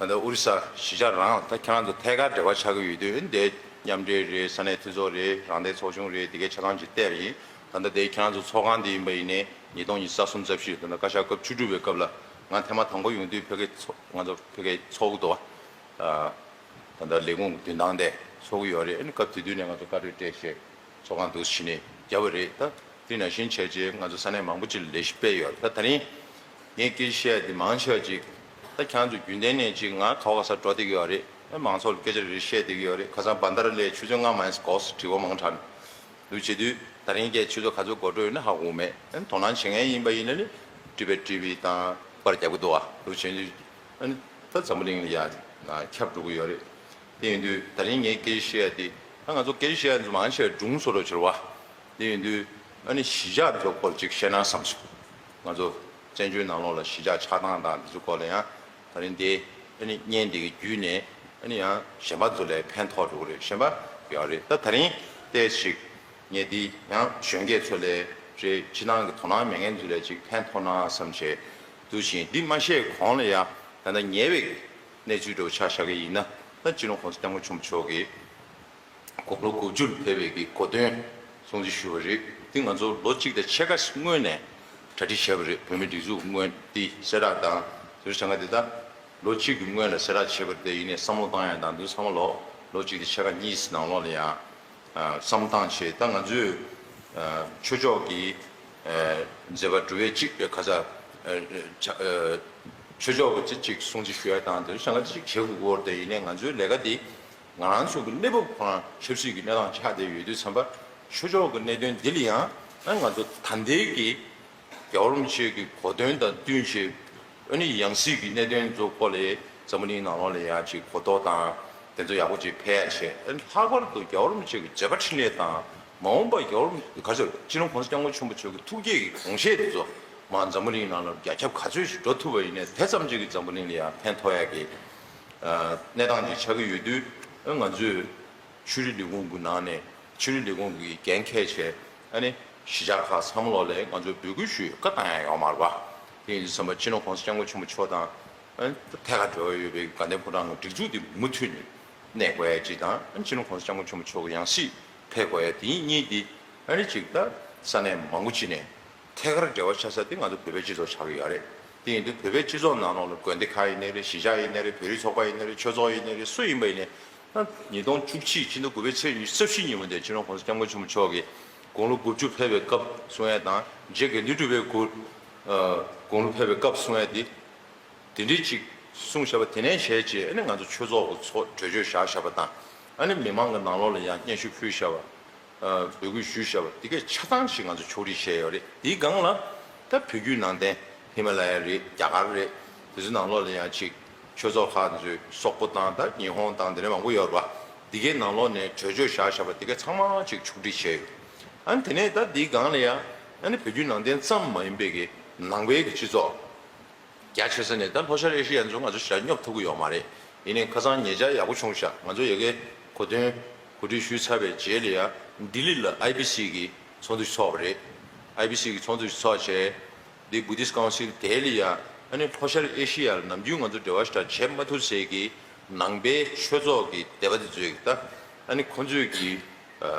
ད་ལྟ་ཨོ་རི་ས་གཞིས་ཆགས་རང་ད་ཁྱེད་རང་ཚོ་ཐད་ཀར་འབྲེལ་བ་ཆགས་ཀྱི་ཡོད་དུས་འདི་མཉམ་འབྲེལ་རེད། ས་གནས་འཐུས་ཚོགས་རེད། རང་བདེན་ཚོགས་ཆུང་རེད། འདི་གའི་ཆ་ཚང་ཅིག་བལྟས་པ་ཡིན། ད་ལྟ་དེ་ཁྱེད་རང་ཚོ་ཚོགས་ཁང་འདི་ཡིན་པ་ཡིན་ནའི་ཉིས་སྟོང་ཉི་ཤུ་རྩ་གསུམ་རྩ་བཞི་ད་ལྟ་བཀའ་ཤག་སྐབས་བཅུ་དྲུག་པའི་སྐབས་ལ་ང་ཐེངས་མ་དང་པོ་ཡོང་དུས་ཕ་གི་ཚོ་ང་ཚོ་ཕ་གི་ཚོགས་ཀྱི་འདུག་བ། ད་ལྟ་ལས་ཁུངས་ཀྱི་མདུན་ཐང་དེ་ཚོགས་ཀྱི་ཡོད་རེད། ཨ་ནི་སྐབས་དེ་དུས་ནས་ང་ཚོ་བཀའ་འཁྲོལ་སྤྲད་བྱས་ཚོགས་ཁང་འདུག་ཕྱི་ནས་བརྒྱབ་པ་རེད། ད་དེ་ནང་བཞིན་བྱས་རྗེས་ང་ཚོ་ས་གནས་མང་པོ་ཅིག་ལ་ལས་གཞི་སྤེལ་ཡོད་རེད། ད་ད་རིང་ངས་སྐད་ཆ་བཤད་ཡ་དེ་མང་ཆེ་བ་ཅིག་ད་ཁྱེད་ཚོ་རྒྱུན་ལྡན་ནས་ཅིག་ང་ག་བ་ག་ས་འགྲོ་བསྡད་ཀྱི་ཡོད་རེད། ཨ་མང་ཚོགས་ལ་སྐད་ཆ་རེ་རེ་བཤད་བསྡད་ཀྱི་ཡོད་རེད། ཁ་སང་བན་དྷ་ར་ལའི་ཆུ་ཚོད་ལྔ་མ་ཡིན་གོ་སི་དྲི་བ་མང་དྲགས་འདུག་བྱེད་དུས་ད་རིང་སྐད་ཆུ་ཚོད་ག་ཚོད་འགོར་འགྲོ་ཡོད་ན་ཧ་གོ་མེད། ཨ་དོ་སྣང་བྱེད་མཁན་ཡིན་པ་ཡིན་ན་ནི་ཊི་བི་ཊི་བི་དང་པར་རྒྱབ་ཀྱི་འདུག་བ། འདུག་བྱེད་དུས་ཨ་ནི་ད་འཛམ་བུ་གླིང་ལ་ཡ་ཁྱབ་འགྲོ་གི་ཡོད་རེད། དེ་ཡིན་དུས་ད་རིང་ངས་སྐད་ཆ་བཤད་ཡ་དེ་ད་ང་ཚོ་སྐད་ཆ་བཤད་ཡ་ཚོ་མང་ཆེ་བ་སྒྲུང་བཟོ་འདྲ་བྱེད་རེད་བ། དེ་ཡིན་དུས་ཨ་ནི་གཞིས་ཆགས་ཚོ་སྐོར་ཅིག་བཤད་ན་བསམ་སོང་། ང་ཚོ་བཙན་བྱོལ་ནང་ལོགས་ལ་གཞིས་ཆགས་ཆགས་སྟངས་དང་འདི་ཚོ་སྐོར་ལ་ཡང་ད་རིང་དེ་ཨ་ནི་བརྙན་འདི་གི་བརྒྱུད་ནས་ཨ་ནི་ཡང་གཞན་པ་ཚོ་ལ་ཕན་ཐོགས་འགྲོ་གི་རེད། གཞན་པ་ཡོད་རེད། ད་ད་རིང་ཏོག་ཙམ་ཞིག་ངས་འདི་ཡང་གཞོན་སྐྱེས་ཚོ་ལ་རེད། སྤྱི་བཏང་གི་དོ་སྣང་མེད་མཁན་ཚོ་ལ་ཅིག་ཕན་ཐོགས་ན་བསམ་བྱས་འདུག་བཞིན་འདི་མ་བཤད་གོང་ལ་ཡང་ད་ལྟ་ཉེ་བའི་གནས་ཚུལ་འདྲ་བོ་ཆ་བཞག་གི་ཡིན་ན་ད་སྤྱི་ནོར་༸གོང་ས་༸སྐྱབས་མགོན་ཆེན་པོ་མཆོག་གིས་དགུང་ལོ་དགུ་བཅུར་ཕེབས་པའི་གི་གོ་སྟོན་སྲུང་བརྩི་ཞུས་པ་རེད། འདི་ང་ཚོ་ལོ་གཅིག་དང་ཕྱེད་ཀ་སྔོན་ནས་གྲ་སྒྲིག་བྱས་པ་རེད། བོད་མིའི་སྒྲིག་འཛུགས་སྔོན་འདི་གསལ་བསྒྲགས་དང་དེ་ཚོ་བྱ་ང་འདི་ད་ལོ་གཅིག་གི་སྔོན་ལ་གསལ་བསྒྲགས་བྱས་པ་རེད། དེ་ཡིན་ནའི་བསམ་བློ་བཏང་ཡ་དང་འདི་ཚང་མ་ལོ་ལོ་གཅིག་དང་ཕྱེད་ཀ་གཉིས་ནང་ལོགས་ལ་ཡང་བསམ་བློ་བཏང་བྱས་ད་ང་ཚོས་ཆོས་ཕྱོགས་ཀྱི་མཛད་པ་སྒྲུབ་ཡས་གཅིག་ག་ས་ཆོས་ཕྱོགས་ཀྱི་ཅིག་སྲུང་བརྩི་ཞུ་ཡ་དང་དེ་ཚོ་བྱ་ང་ཅིག་བྱེད་དགོས་ཀྱི་ཡོད་རེད། དེ་ཡིན་ནའི་ང་ཚོའི་ལས་ཀ་འདི། ང་རང་ཚོ་གི་གནས་བབ་ཁོ་རང་ཆབ་སྲིད་ཀྱི་གནས་སྟངས་ཆགས་བསྡད་ཡོད་དུས་ཙམ་པ་ཆོས་ཕྱོགས་ཀྱི་གནད་དོན་འདི་ལ་ཡང་ང་ཚོ་ད་ལྟའི་གི་རྒྱལ་བ་རིན་པོ་ཆེ་གི་གོ་སྟོན་དང་བསྟུན་བྱས་ཨ་ནི་ཡང་སྲིད་ཀྱི་གནད་དོན་ཚོ་སྐོར་ལ་འཛམ་བུ་གླིང་ནང་ལོགས་ལ་ཡང་ཅིག་གོ་རྟོགས་དང་དེ་ཚོ་ཡག་པོ་ཅིག་འཕེལ་ཡ་བྱས། ཨ་ནི་ལྷག་པར་དུ་རྒྱལ་བ་རིན་པོ་ཆེ་གི་མཛད་པ་འཕྲིན་ལས་དང་མ་འོངས་པ་རྒྱལ་བ་རིན་ག་ཚོད་སྤྱི་ནོར་༸གོང་ས་༸སྐྱབས་མགོན་ཆེན་པོ་མཆོག་གི་ཐུགས་བསྐྱེད་ཀྱི་དགོངས་བཞེད་དེ་ཚོ་མ་འཛམ་བུ་གླིང་ནང་ལ་རྒྱ་ཁྱབ་ག་ཚོད་ཅིག་འགྲོ་ཐུབ་པ་ཡིན་ནའི་དེ་ཙམ་ཅིག་གིས་འཛམ་བུ་གླིང་ལ་ཡང་ཕན་ཐོགས་ཡ་གི་གནས་སྟངས་ཅིག་ཆགས་ཀྱི་ཡོད་དུས་ང་ཚོས་ཆོས་རིག་ལས་ཁུངས་ཀྱི་ནང་ནས་ཆོས་རིག་ལས་ཁུངས་ཀྱི་འགན་འཁྱེར་བྱས་ཨ་ནི་གཞིས་ཆགས་ཁག་ཚང་མ་ལོག་ལ་ང་ཚོས་འབོད་སྐུལ་ཞུ་ཡས་བཀའ་བཏང་ཡ་ཡོད་མ་རེད་པ། དེ་ཡིན་དུས་ཙམ་པ་སྤྱི་ནོར་༸གོང་ས་༸སྐྱབས་མགོན་ཆེན་པོ་མཆོག་དང་ཨ་ནི་ཐད་ཀར་འབྲེལ་བ་ཡོད་པའི་དགའ་ལྡན་ཕོ་བྲང་གི་སྒྲིག་འཛུགས་དེ་མུ་མཐུད་ནས་གནས་དགོས་ཡ་གཅིག་དང་ཨ་ནི་སྤྱི་ནོར་༸གོང་ས་༸སྐྱབས་མགོན་ཆེན་པོ་མཆོག་གི་ཡང་སྲིད་ཕེབས་དགོས་ཡ་དེ་གཉིས་དེ་ཨ་ནི་གཅིག་ད་ས་གནས་མང་པོ་ཅིག་ནས། ཐད་ཀར་འབྲེལ་བ་ཆགས་ས་དེ་ང་ཚོ་བོད་པའི་སྤྱི་ཚོགས་ཆགས་ཀྱི་ཡོད་རེད། དེ་ཡིན་དུས་བོད་པའི་སྤྱི་ཚོགས་ནང་ལོགས་ལ་དགོན་སྡེ་ཁག་ཡིན་ནའི་རེད། གཞིས་ཆགས་ཡིན་ནའི་རེད། བོད་རིགས་ཚོགས་པ་ཡིན་ནའི་རེད། ཆོས་ཚོགས་ཡིན་ནའི་རེད། སུ་ཡིན་པ་ཡིན་ནའི་ད་ཉིས་སྟོང་བཅུ་གཅིག་ཕྱི་ཟླ་དགུ་པའི་ཚེས་ཉི་ཤུ་རྩ་བཞི་ཉིན་མོ་དེ་སྤྱི་ནོར་༸གོང་ས་༸སྐྱབས་མགོན་ཆེན་པོ་མཆོག་གིས་དགུང་ལོ་དགུ་བཅུ་ཕེབས་པའི་སྐབས་གསུང་ཡས་དང་རྗེ་དགེ་འདུན་གྲུབ་པའི་དགུང་ཨ་དགུང་ལོ་ཕེབས་པའི་སྐབས་གསུང་ཡས་དེ་དེ་འདྲའི་ཅིག་གསུངས་བཞག་པ་དེ་ནས་བྱས་རྗེས་ཨ་ནི་ང་ཚོ་ཆོས་ཚོགས་ཀྱི་ཚོགས་གྲོས་ཆོད་བཞག་བཞག་པ་དང་ཨ་ནི་མི་མང་གི་ནང་ལོགས་ལ་ཡང་སྙན་ཞུ་ཕུལ་བཞག་པ། འབོད་སྐུལ་ཞུས་བཞག་པ་དེ་གས་ཆ་ཚང་ཞིག་ང་ཚོ་ཕྱོགས་སྒྲིག་བྱས་ཡོད་རེད། དེའི་སྒང་ལ་ད་བོད་བརྒྱུད་ནང་བསྟན་ཧི་མ་ལ་ཡ་རེད། རྒྱ་གར་རེད། དེ་ཚོའི་ནང་ལོགས་ལ་ཡང་ཅིག་ཆོས་ཚོགས་ཁག་ཚོའི་སོག་པོ་དང་ད་ཉི་ཧོང་དང་དེ་འདྲ་མང་པོ་ཡོད་རེད་པ། དེ་གའི་ནང་ལོགས་ནས་གྲོས་ཆོད་བཞག་བཞག་པ་དེ་གས་ཚང་མ་ཅིག་ཕྱོགས་སྒྲིག་བྱས་ཡོད། ཨ་ནི་དེ་ནས་ད་དེའི་སྒང་ལ་ཡང་ཨ་ནི་བོད་བརྒྱུད་ནང་བསྟན་ཙམ་མ་ཡིན་པའི་གི་ནང་པའི་གི་སྤྱི་ཚོགས། རྒྱ་ཆེ་ས་ནས་ད་ལྷོ་ཤར་ཨེ་ཤི་ཡ་ཚོ་ང་ཚོ་ཞེ་དྲག་སྙོབ་ཐུབ་ཀྱི་ཡོད་མ་རེད། ཡིན་ནའི་ཁ་སང་ཉེ་ཆར་ཡག་པོ་བྱུང་ཤག་ང་ཚོ་ཡ་གིའི་གོ་སྟོན་གོ་སྒྲིག་ཞུས་ཚར་བའི་རྗེས་ལ་ཡ་ལྡི་ལི་ལ་ཨའི་བི་སི་གི་ཚོགས་འདུ་ཞིག་ཚོགས་པ་རེད། ཨའི་བི་སི་གི་ཚོགས་འདུ་ཞིག་ཚོགས་བྱས། འདི་Buddhist Council་དེ་ལ་ཡ་ཨ་ནི་ལྷོ་ཤར་ཨེ་ཤི་ཡ་ལ་ནམ་རྒྱུན་ང་ཚོ་འབྲེལ་བ་ཞེ་དྲག་བྱེད་མ་ཐུབ་སའི་གི་ནང་པའི་ཆོས་ཚོགས་ཀྱི་སྡེ་པ་དེ་ཚོས་ཀྱི་ད་ཨ་ནི་ཁོང་ཚོས་ཀྱི་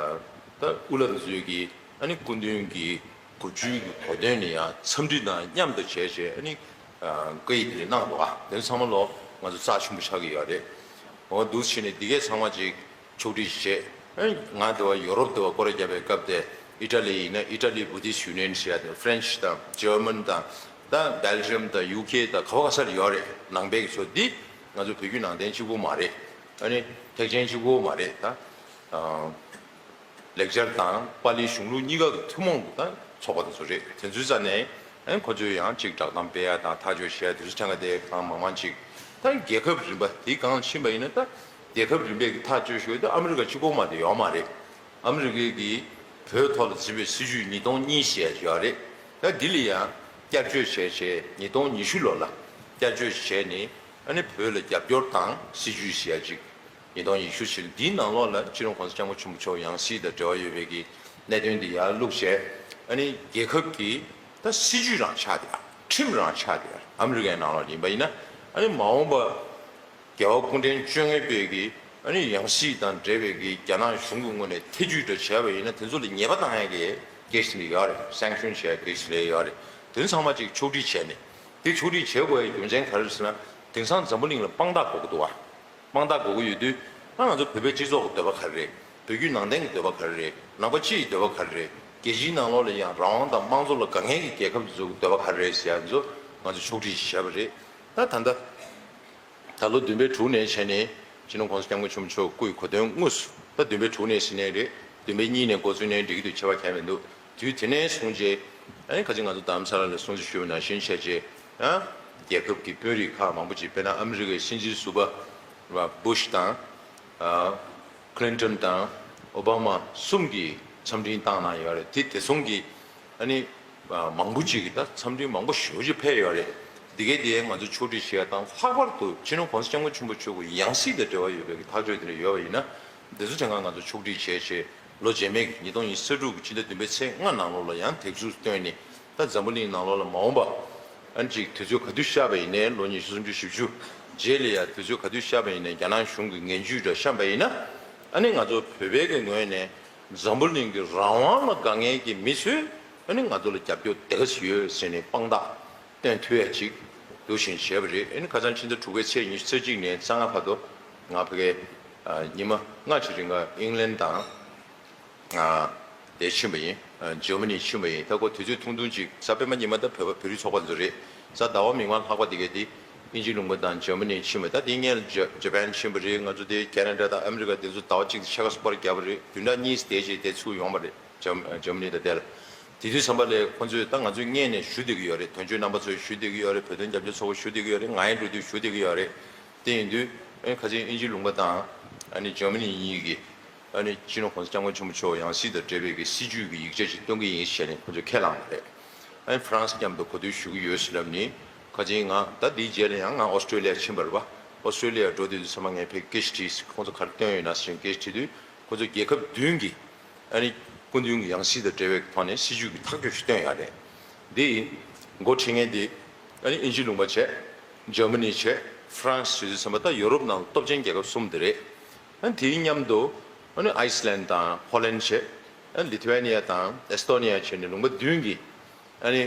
ད་དབུ་བླ་དེ་ཚོས་ཀྱི་ཨ་ནི་སྐུ་མདུན་གྱི་གོ་བཅུའི་གི་གོ་སྟོན་ནི་ཡང་འཚམས་འདྲི་དང་མཉམ་དུ་བྱས་བྱས་ཨ་ནི་བཀའ་ཡིག་དེ་གནང་འདུག་ཨ་དེ་ཚང་མ་ལོ་ང་ཚོ་རྩ་ཆེན་པོ་ཆགས་ཀྱི་ཡོད་རེད། འོ་འདུག་བྱས་ནས་འདི་གས་ཚང་མ་ཅིག་ཕྱོགས་སྒྲིག་བྱས། ཨ་ནི་ང་དེ་བ་ཡོ་རོབ་དེ་བ་སྐོར་ར་བརྒྱབ་པའི་སྐབས་དེ་ཨི་ཊ་ལི་ཡིན་ན་ཨི་ཊ་ལི་Buddhist Union ཟེར་ཡ་དེ་French་དང་German་དང་ད་Belgium་དང་ཡུ་ཀེ་དང་ག་བ་ག་ས་ལ་ཡོད་རེད། ནང་པའི་གི་ཚོ་འདི་ང་ཚོ་བོད་བརྒྱུད་ནང་བསྟན་གཅིག་པོ་མ་རེད། ཨ་ནི་ཐེག་ཆེན་གཅིག་པོ་མ་རེད་ད། ལེགས་སྦྱར་དང་པཱ་ལིའི་གཞུང་ལུགས་གཉིས་ཀ་གི་ཐུན་མོང་གི་ད་ཚོགས་པ་དེ་ཚོ་རེད། དེ་ཚོའི་རྩ་ནས་ཨ་ཁོ་ཚོས་ཡང་ཅིག་བསྒྲགས་གཏམ་སྤེལ་ཡ་དང་ཐག་གཅོད་བྱེད་ཡ་དེ་ཚོ་ཐེངས་ཀ་དེ་གང་མང་མང་ཅིག་ད་རྒྱལ་ཁབ་རིམ་པ་དེའི་སྒང་ཕྱིན་པ་ཡིན་ན་ད་རྒྱལ་ཁབ་རིམ་པས་ཀྱི་ཐག་གཅོད་ཞུ་ཡ་ད་ཨ་མི་རི་ཀ་གཅིག་པོ་མ་གཏོགས་ཡོད་མ་རེད། ཨ་མི་རི་ཀའི་གི་བོད་ཐོག་ལ་འཛིན་པའི་སྲིད་བྱུས་ཉིས་སྟོང་གཉིས་ཞེས་ཡོད་རེད། ད་འདི་ལ་ཡང་བསྐྱར་བཅོས་བྱས་བྱས་ཉིས་སྟོང་ཉི་ཤུ་ལོ་ལ་བསྐྱར་བཅོས་བྱས་ནས་ཨ་ནི་བོད་ལ་རྒྱབ་སྐྱོར་དང་སྲིད་བྱུས་ཞེས་ཡ་ཅིག་ཉིས་སྟོང་ཉི་ཤུ་ཞེས་འདིའི་ནང་ལོགས་ལ་སྤྱི་ནོར་༸གོང་ས་༸སྐྱབས་མགོན་ཆེན་པོ་མཆོག་ཡང་སྲིད་དང་འབྲེལ་བ་ཡོད་པའི་གི་གནད་དོན་འདི་ཡར་བླུགས་བྱས། ཨ་ནི་རྒྱལ་ཁབ་ཀྱི་ད་སྲིད་ཇུས་རང་ཆགས་བསྡད་ཡ། ཁྲིམས་རང་ཆགས་བསྡད་ཡ། ཨ་མི་རི་ཀའི་ནང་ལོགས་ཡིན་པ་ཡིན་ན་ཨ་ནི་མ་འོངས་པ་རྒྱལ་བ་སྐུ་ཕྲེང་བཅོ་ལྔ་པའི་གི་ཨ་ནི་ཡང་སྲིད་དང་འབྲེལ་བའི་གི་རྒྱ་ནག་གཞུང་གི་ངོས་ནས་ཐེ་ཇུས་འདྲ་བྱས་པ་ཡིན་ན་དེ་ཚོ་ལ་ཉེས་པ་བཏང་ཡ་གི་གེ་སི་འདི་ཡོད་རེད། སེང་ཤོན་བྱས་གེ་སི་རེ་ཡོད་རེད། དེ་ཚང་མ་ཅིག་ཕྱོགས་སྒྲིག་བྱས་ནས་དེ་ཕྱོགས་སྒྲིག་བྱེད་དགོས་ཡ་རྒྱུ་མཚན་ག་རེ་རེད་ཟེར་ན་དེང་སང་འཛམ་བུ་གླིང་ལ་དཔང་རྟགས་དགོས་ཀྱི་འདུག་བ། དཔང་རྟགས་དགོས་ཀྱི་ཡོད་དུས་ཨ་ང་ཚོ་བོད་པའི་སྤྱི་ཚོགས་ཀྱི་འདོད་པ་ག་རེ་རེད། བོད་བརྒྱུད་ནང་བསྟན་གྱི་འདོད་པ་ག་རེ་རེད། ནང་པ་སྤྱི་ཡི་འདོད་པ་ག་རེ་རེད། རྒྱལ་སྤྱིའི་ནང་ལོགས་ལ་ཡང་རང་དབང་དང་དམངས་གཙོ་ལ་དཀའ་ངལ་གྱི་རྒྱལ་ཁབ་དེ་ཚོ་གི་འདོད་པ་ག་རེ་རེད་ཟེར་ཡ་ཚོ་ང་ཚོ་ཕྱོགས་སྒྲིག་བྱས་པ་རེད། ད་ད་ལྟ་ད་ལོ་བདུན་པའི་དྲུག་ནས་བྱས་ནས་སྤྱི་ནོར་༸གོང་ས་༸སྐྱབས་མགོན་ཆེན་པོ་མཆོག་སྐུའི་གོ་སྟོན་དངོས་སུ་ད་བདུན་པའི་དྲུག་ནས་ཟིན་ནས་རེད། བདུན་པའི་གཉིས་ནས་འགོ་བཙུགས་ནས་འགྲིག་གི་འདུག་ཁྱད་པར་གང་ཡང་མི་འདུག་དུས་དེ་ནས་བཟུང་རྗེས་ཨ་ནི་ཁ་ཅིག་ང་ཚོ་རྡ་རམ་ས་ལ་ལ་སྲུང་བརྩི་ཞུས་པ་ནང་བཞིན་བྱས་རྗེས་ཨ་རྒྱལ་ཁབ་ཀྱི་དཔོན་རིགས་ཁག་མང་པོ་ཅིག་དཔེར་ན་ཨ་མི་རི་ཀའི་སྲིད་འཛིན་ཟུར་པ་བྷུ་ཤ་དང་ཨ་ཁི་ལིན་ཏོན་དང་ཨོ་བྷ་མ་གསུམ་གྱིས་འཚམས་འཕྲིན་བཏང་གནང་ཡོད་རེད། དེ་དེ་ཚོང་གི་ཨ་ནི་མང་པོ་ཅིག་གིས་ད་འཚམས་འཕྲིན་མང་པོ་ཞེ་པོ་ཅིག་ཕེབས་ཡོད་རེད། འདི་གའི་དེ་ང་ཚོ་ཕྱོགས་སྒྲིག་བྱེད་ཡ་དང་ལྷག་པར་དུ་སྤྱི་ནོར་༸གོང་ས་༸སྐྱབས་མགོན་ཆེན་པོ་མཆོག་གི་ཡང་སྲིད་དང་འབྲེལ་བ་ཡོད་པའི་གི་ཐག་གཅོད་དེ་འདྲ་ཡོད་པ་ཡིན་ན་འདི་ཚོ་ཐད་ཀར་ང་ཚོ་ཕྱོགས་སྒྲིག་བྱས་བྱས་ལོ་རྗེས་མའི་གི་ཉིས་སྟོང་ཉི་ཤུ་རྩ་དྲུག་གི་ཕྱི་ཟླ་བདུན་པའི་ཚེས་ལྔ་ནང་ལོགས་ལ་ཡང་དེབ་གཟུགས་བཏོན་ནས་ད་འཛམ་བུ་གླིང་ནང་ལོགས་ལ་མ་འོངས་པ་ཨ་ནི་ཅིག་དུས་ཚོད་ག་དུས་ཤར་བ་ཡིན་ནའི་ལོ་ཉི་ཤུ་སུམ་ཅུ་བཞི་བཅུ་རྗེས་ལ་ཡང་དུས་ཚོད་ག་དུས་ཤར་བ་ཡིན་ནའི་རྒྱ་ནག་གཞུང་གི་ངན་ཇུས་འདྲ་བཤམས་པ་ཡིན་ན་ཨ་ནི་ང་ཚོ་བོད་པའི་གི་ངོས་ནས་འཛམ་བུ་གླིང་གི་རང་དབང་ལ་དཀའ་ངལ་གྱི་མི་ཚོས་ཨ་ནི་ང་ཚོ་ལ་རྒྱབ་སྐྱོར་དེ་ག་ཚོད་ཡོད་ཟེར་ནས་དཔང་རྟགས་བསྟན་ཐུབ་ཡ་ཅིག་འདུག་བཞིན་བྱས་པ་རེད། ཨ་ནི་ཁ་སང་ཕྱི་ཟླ་དྲུག་པའི་ཚེས་ཉི་ཤུ་རྩ་གཅིག་ནས་རྩ་ལྔ་བར་དུ་ང་ཕ་གིར་ཉི་མ་ལྔ་ཅིག་རིང་ག་ཨིང་ལན་དང་དེ་ཕྱིན་པ་ཡིན། འཇར་མ་ནི་ཕྱིན་པ་ཡིན། ད་ཁོ་དུས་ཚོད་ཐུང་ཐུང་ཅིག་གཟའ་སྤེན་པ་ཉི་མ་ད་བོད་པ་བོད་རིགས་ཚོགས་པ་ཚོ་རེད། གཟའ་ཟླ་བ་མིག་དམར་ལྷག་པ་དེ་གས་དེ་དབྱིན་ཇི་ལུང་པ་དང་འཇར་མ་ནི་ཕྱིན་པ། ད་དེའི་སྔོན་ལ་ཇ་ཇ་པན་ཕྱིན་པ་རེད། ང་ཚོ་དེ་ཁེ་ན་ཌ་དང་ཨ་མི་རི་ཀ་དེ་ཚོ་ཟླ་བ་གཅིག་དང་ཕྱེད་ཀ་སུ་པར་བརྒྱབ་པ་རེད། བདུན་ཕྲག་གཉིས་དེ་རྗེས་དེ་ཚུར་ཡོང་བ་རེད། འཇར་འཇར་མ་ནི་དང་དེ་ལ། དེ་དུས་ཙམ་པ་ལས་ཁོང་ཚོས་ད་ང་ཚོའི་སྔོན་ནས་ཞུ་བསྡད་ཀྱི་ཡོད་རེད། དོན་གཅོད་རྣམ་པ་ཚོས་ཞུ་བསྡད་ཀྱི་ཡོད་རེད། བོད་དོན་རྒྱབ་སྐྱོར་ཚོགས་པ་ཞུ་བསྡད་ཀྱི་ཡོད་རེད། ང་ཡང་འགྲོ་དུས་ཞུ་བསྡད་ཀྱི་ཡོད་རེད། དེ་ཡིན་དུས་ཨ་ནི་ཁ་སང་དབྱིན་ཇིའི་ལུང་པ་དང་ཨ་ནི་འཇར་མ་ནི་གཉིས་ཀྱིས་ཨ་ནི་སྤྱི་ནོར་༸གོང་ས་༸སྐྱབས་མགོན་ཆེན་པོ་མཆོག་ཡང་སྲིད་དང་འབྲེལ་བའི་གི་སྲིད་བྱུས་ཀྱི་ཡིག་ཆ་ཞིག་སྟོན་གྱི་ཡིན་ཟེར་ནས་ཁོང་ཚོས་ཁས་བླངས་པ་རེད། ཨ་ནི་ཧྥ་རན་སི་མཉམ་དུ་གོ་བསྡུར་ཞུ་གི་ཡོད་ཟེར་ལབ་ནི་ཁ་སང་ང་ད་འདིའི་རྗེས་ལ་ཡང་ང་ཨོ་སི་ཀྲོ་ལི་ཡ་ཕྱིན་པ་རེད་པ། ཨོ་སི་ཀྲོ་ལི་ཡ་འགྲོ་དུས་ཙམ་པ་ངས་ཕར་སྐད་ཆ་དྲིས། ཁོང་ཚོ་ག་རེ་བཏོན་ཡོད་ན་ཟེར་སྐད་ཆ་དྲིས་དུས་ཁོང་ཚོ་རྒྱལ་ཁབ་བདུན་གྱི་ཨ་ནི་སྐུ་མདུན་གྱི་ཡང་སྲིད་དང་འབྲེལ་བའི་ཐོག་ནས་སྲིད་བྱུས་ཀྱི་ཐག་གཅོད་ཞིག་བཏོན་ཡོད་རེད། འདི་འགོ་ཁྲིད་མཁན་འདི་ཨ་ནི་དབྱིན་ཇི་ལུང་པ་བྱས། འཇར་མ་ནི་བྱས། ཧྥ་རན་སི་བྱས་དུས་ཙམ་པ་ད་ཡོ་རོབ་ནང་སྟོབས་ཆེན་རྒྱལ་ཁབ་གསུམ་དེ་རེད། ཨ་ནི་དེའི་མཉམ་དུ་ཨ་ནི་ཨའི་སི་ལན་དང་ཧོ་ལན་བྱས། ཨ་ནི་ལི་ཐུ་ཝེ་ནི་ཡ་དང་ཨེ་སི་ཏོ་ནི་ཡ་བྱས་ནས་ལུང་པ་བདུན་གྱི་ཨ་ནི་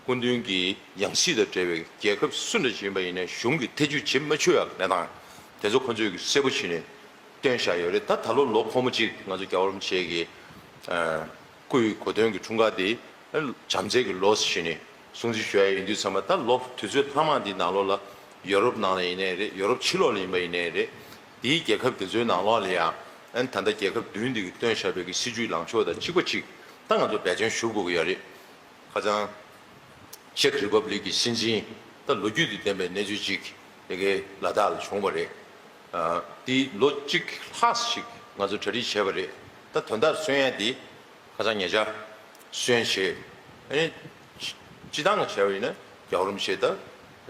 སྐུ་མདུན་གྱི་ཡང་སྲིད་དང་འབྲེལ་བའི་རྒྱལ་ཁབ་སུ་འདྲ་ཞིག་ཡིན་པ་ཡིན་ནའི་གཞུང་གིས་ཐེ་ཇུས་བྱེད་མ་ཆོག་ཡག་གནས་སྟངས་དེ་ཚོ་ཁོང་ཚོས་གསལ་པོ་བྱས་ནས་བཏོན་བཞག་ཡོད་རེད། ད་ད་ལོ་ལོ་འཁོར་མོ་གཅིག་ང་ཚོ་རྒྱལ་བ་རིན་པོ་ཆེ་གི་སྐུའི་གོ་སྟོན་གྱི་འཁྲུངས་སྐར་དེ་བྱམས་བརྩེ་གི་ལོ་ཟེར་ནས་སྲུང་བརྩི་ཞུ་ཡ་ཡིན་དུས་ཙམ་པ་ད་ལོ་དུས་ཚོད་ལྷག་མ་འདི་ནང་ལོགས་ལ་ཡོ་རོབ་ནང་ལ་ཡིན་ནའི་རེད། ཡོ་རོབ་ཕྱི་ལོགས་ལ་ཡིན་པ་ཡིན་ནའི་རེད། དེའི་རྒྱལ་ཁབ་དེ་ཚོའི་ནང་ལོགས་ལ་ཡང་ ཨན་ད་ལྟ་རྒྱལ་ཁབ་བདུན་འདི་གིས་བཏོན་བཞག་པའི་གི་སྲིད་ཇུས་ལངས་ཕྱོགས་དང་གཅིག་པ་གཅིག་ད་ང་ཚོ་འབད་བརྩོན་ཞུ་དགོས་ཀྱི་ཡོད་རེད། ཁ་སང་ཅེག་རི་པབ་ལིག་གི་སྲིད་འཛིན་ད་ལོ་རྒྱུས་དང་ལྡན་པའི་གནས་ཚུལ་གཅིག་དེ་གའི་ལ་དྭགས་ལ་བྱུང་བ་རེད། ཨ་དེ་ལོ་གཅིག་ལྷག་ཞིག་ང་ཚོ་གྲ་སྒྲིག་བྱས་པ་རེད། ད་དོན་དག་སོན་ཡ་དེ་ཁ་སང་ཉེ་ཆར་སོན་བྱས། ཨ་ནི་སྤྱི་བཏང་གི་བྱས་པ་ཡིན་ན་རྒྱལ་བ་རིན་པོ་ཆེ་ད་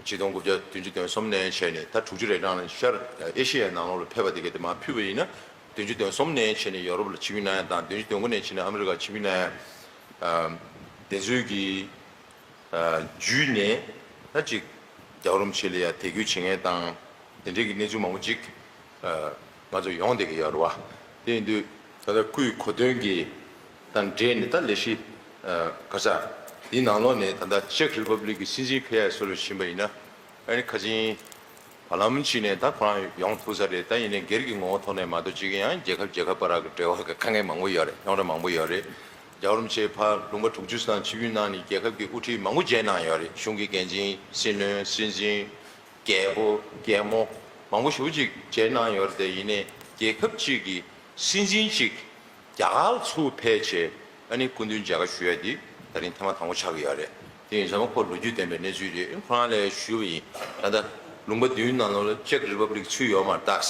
ཆིག་སྟོང་དགུ་བརྒྱ་བདུན་ཅུ་དོན་གསུམ་ནས་བྱས་ནས་ད་དྲུག་ཅུ་རེ་གྲངས་ལ་ཤར་ཨེ་ཤེ་ཡའི་ནང་ལོགས་ལ་ཕེབས་པ་དེ་གའི་དེ་མར་ཕུལ་བ་ཡིན་ན། བདུན་ཅུ་དོན་གསུམ་ནས་བྱས་ནས་ཡོ་རོབ་ལ་ཆིབས་བསྒྱུར་གནང་ཡ་དང་བདུན་ཅུ་དོན་དགུ་ནས་བྱས་ནས་ཨ་མི་རི་ཀར་ཆིབས་བསྒྱུར་གནང་ཡ། ཨ་དེ་ཚོའི་གི་ཨ་བརྒྱུད་ནས་ད་ཅིག་རྒྱལ་བ་རིན་པོ་ཆེ་ལ་ཡ་དད་གུས་བྱེད་མཁན་དང་དེ་འདྲའི་གི་གནས་ཚུལ་མང་པོ་ཅིག་ཨ་ང་ཚོ་ཡོང་བསྡད་ཀྱི་ཡོད་རེད་བ། དེ་ཡིན་དུས་ད་ལྟ་སྐུའི་གོ་སྟོན་གྱི་དང་འབྲེལ་ནས་ད་ལས་གཞི་ཨ་ག་ས་འདི་ནང་ལོགས་ནས་ད་ལྟ་ཅེག་རི་པབ་ལིག་གི་སྲིད་འཛིན་ཕེབས་ཡ་སོགས་ལ་ཕྱིན་པ་ཡིན་ན། ཨ་ནི་ཁ་ཆེན་བར་ལམ་ཕྱིན་ནས་ད་ཁོ་རང་ཡོང་ཐུབ་ས་རེད། ད་ཡིན་ནའི་སྒེར་གྱི་ངོ་བོ་ཐོག་ནས་མ་གཏོགས་ཅིག་ཡང་རྒྱལ་ཁབ་རྒྱལ་ཁབ་བར་གྱི་འབྲེལ་བ་གི་དཀའ་ངལ་མང་པོ་ཡོད་རེད། རྙོག་དྲ་མང་པོ་ཡོད་རེད། རྒྱལ་བ་རིན་པོ་ཆེ་ཕར་ལུང་པ་དྲུག་ཅུ་ཙམ་ཆིབས་བསྒྱུར་གནང་ནས་རྒྱལ་ཁབ་ཀྱི་དབུ་ཁྲིད་མང་པོ་མཇལ་གནང་ཡོད་རེད། གཞུང་གི་འགན་འཛིན། སྲིད་བློན། སྲིད་འཛིན། རྒྱལ་པོ། རྒྱལ་མོ། མང་པོ་ཞེ་པོ་ཅིག་མཇལ་གནང་ཡོད་རེད་དེ། ཡིན་ནའི་རྒྱལ་ཁབ་ཅིག་གི་སྲིད་འཛིན་ཅིག་རྒྱ་གར་ལ་ཚུར་ཕེབས་བྱས་ཨ་ནི་སྐུ་མདུན་མཇལ་ཁ་ཞུ་ཡ་འདི་ད་རིང་ཐེངས་མ་དང་པོ་ཆགས་ཀྱི་ཡོད་རེད། དེ་ཡིན་ཙང་ཁོ་ལོ་རྒྱུས་ལྡན་པའི་གནས་ཚུལ་རེད། ཁོ་རང་ལ་ཞུས་པ་ཡིན། ད་ལྟ་ལུང་པ་བདུན་ནང་ལོགས་ལ་ཅེག་རི་པབ་ལིག་ཚུད་ཡོད་མ་རེད་ད།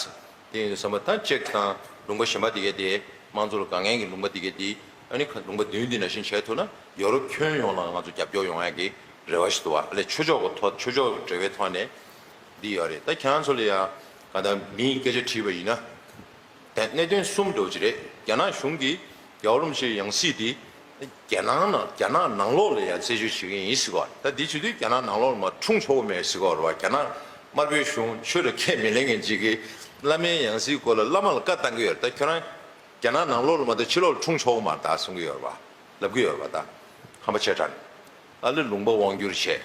དེ་ཡིན་དུས་ཙམ་པ་ད་ཅེག་དང་ལུང་པ་གཞན་པ་དེ་གའི་དེ་དམངས་གཙོ་ལ་དགའ་མཁན་གྱི་ལུང་པ་དེ་གའི་དེ་ཨ་ནི་ཁ་ལུང་པ་བདུན་འདི་ནང་བཞིན་བྱས་ཐུབ་ན་ཡོ་རོབ་ཁྱོན་ཡོངས་ལ་ང་ཚོ་རྒྱབ་སྐྱོར་ཡོང་ཡ་གི་རེ་བ་ཞིག་འདུག་བ། ཨ་ལས་ཆོས་ཕྱོགས་ཀྱི་ཐོག་ཆོས་ཕྱོགས་ཀྱི་འབྲེལ་བའི་ཐོག་ནས་འདི་ཡོད་རེད། ད་ཁྱེད་རང་ཚོ་ལ་ཡ་ག་ད་མིའི་སྐད་ཆ་དྲིས་པ་ཡིན་ན། དེ་གནད་དོན་གསུམ་འདྲ་བོ་ཅིག་རེད། རྒྱ་ནག་གཞུང་གིས་རྒྱལ་བ་རིན་པོ་ཆེའི་ཡང་སྲིད་དེ་རྒྱལ་ནང་ནང་རྒྱ་ནག་ནང་ལོགས་ལ་ཡང་རྩད་གཅོད་བྱེད་ཀྱི་ཡིན་ཟེར་གོ། ད་འདི་བྱེད་དུས་རྒྱ་ནག་ནང་ལོགས་ལ་མར་འཁྲུངས་ཆོག་གི་མེད་ཟེར་གོ་རེད་བ། རྒྱ་ནག་དམར་པོའི་གཞུང་ཆོས་ལ་ཁས་མི་ལེན་མཁན་ཅིག་གིས་བླ་མའི་ཡང་སྲིད་སྐོར་ལ་བླ་མ་ལ་བཀའ་བཏང་གི་ཡོད་རེད། ད་ཁྱོད་རང་རྒྱ་ནག་ནང་ལོགས་ལ་མ་གཏོགས་ཕྱི་ལོགས་ལ་འཁྲུངས་ཆོག་གི་མ་རེད་ད་གསུང་གི་ཡོད་རེད་བ། ལབ་ཀྱི་ཡོད་རེད་བ། ད་ཧམ་པ་ཆེ་དྲགས་ནས། ཨ་ལེ་ལུང་པ་དབང་བསྒྱུར་བྱས།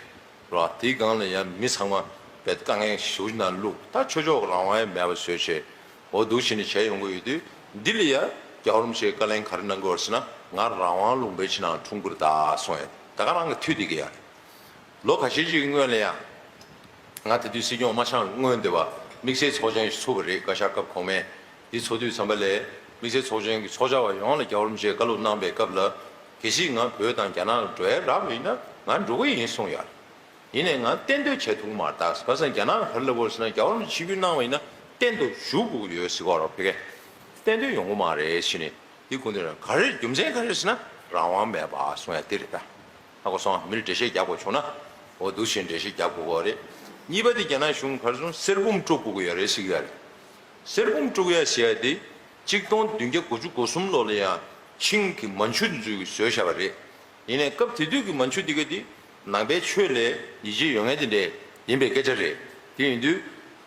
རོ། དེའི་སྒང་ལ་ཡང་མི་ཚང་མ་བེད་དཀའ་ངལ་ཞུ་ན་ལུག་ད་ཆོས་ཕྱོགས་རང་དབང་ཡང་མེད་པ་བཟོས་བྱས། འོ་འདུག་བྱས་ནས་བྱས་ཡོང་གི་ཡོད་དུས། འདི་ལ་ཡ་རྒྱལ་བ་རིན་པོ་ཆེའི་བཀའ་ལན་ག་རེ་གནང་གི་ཡོད་ཟེར་ན། ང་རང་དབང་ལུང་པའི་ཕྱི་ནང་འཁྲུངས་ཀྱི་རེད་ད་གསུངས་ཡ། ད་ག་རང་གི་མཐུད་དེ་གི་ཡ་རེད། ལོ་ཁ་ཤས་ཅིག་གི་སྔོན་ལ་ཡ། ང་དེ་དུས་སྲིད་སྐྱོང་དམག་ཤང་སྔོན་འདི་བ་དམིགས་བསལ་ཚོགས་ཆེན་ཞིག་ཚུགས་པ་རེད། བཀའ་ཤག་སྐབས་གོང་མའི་འདི་ཚོགས་དུས་ཙམ་པ་ལས་དམིགས་བསལ་ཚོགས་ཆེན་གྱི་ཚོགས་བཅར་བ་ཡོངས་ལ་རྒྱལ་བ་རིན་པོ་ཆེས་བཀའ་སློབ་གནང་པའི་སྐབས་ལ། གལ་སྲིད་ང་བོད་དང་རྒྱ་ནག་ལ་འགྲོ་ཡ་རག་པ་ཡིན་ན་ང་འགྲོ་གི་ཡིན་གསུངས་ཡོད། ཡིན་ནའི་ང་གཏན་སྡོད་བྱེད་ཐུབ་ཀྱི་མ་རེད་ད། ག་ས་རྒྱ་ནག་ག་རེ་ལབ་དགོས་ཟེར་ན། རྒྱལ་བ་རིན་པོ་ཆེ་ཆིབས་བསྒྱུར་གནང་བ་ཡིན་ན་གཏན་དུ་བཞུགས་དགོས་ཀྱི་ཡོད་ཟེར་གོ་རོགས་ཕ་གི། གཏན་སྡོད་ཡོང་གི་མ་རེད་ཟེར་ནས། འདི་སྐུ་མདུན་ལ་ག་རེ་རྒྱུ་མཚན་ག་རེ་ཟེར་ན་རང་དབང་མེད་པ་གསུང་ཡ་དེ་རེད་ད། ཧ་གོ་སོང་། མི་ལ་འགྲེལ་བཤད་རྒྱག་དགོས་བྱུང་ན། འོ་འདུག་བྱས་འགྲེལ་བཤད་རྒྱག་དགོས་ཀྱི་རེད། གཉིས་པ་དེ་རྒྱ་ནག་གཞུང་ག་རེ་གསུང་། གསེར་བུམ་དཀྲུག་དགོས་ཀྱི་ཡོད་རེད་ཟེར་གྱི་ཡོད་རེད། གསེར་བུམ་དཀྲུག་ཡ་ཟེར་ཡ་དེ་གཅིག་སྟོང་བདུན་བརྒྱ་དགུ་བཅུ་གོ་གསུམ་ལོ་ལ་ཡང་ཆིང་གི་མན་ཆུ་འདི་ཚོས་བཟོས་བཞག་པ་རེད། ཡིན་ནའི་སྐབས་དེ་དུས་ཀྱི་མན་ཆུ་འདི་ག་དེ་ནང་པའི་ཆོས་ལ་ཡིད་ཆེས་ཡོད་མཁན་དེ་འདྲས་ཡིན་པའི་སྐད་ཆ་རེད། དེ་ཡིན་དུས་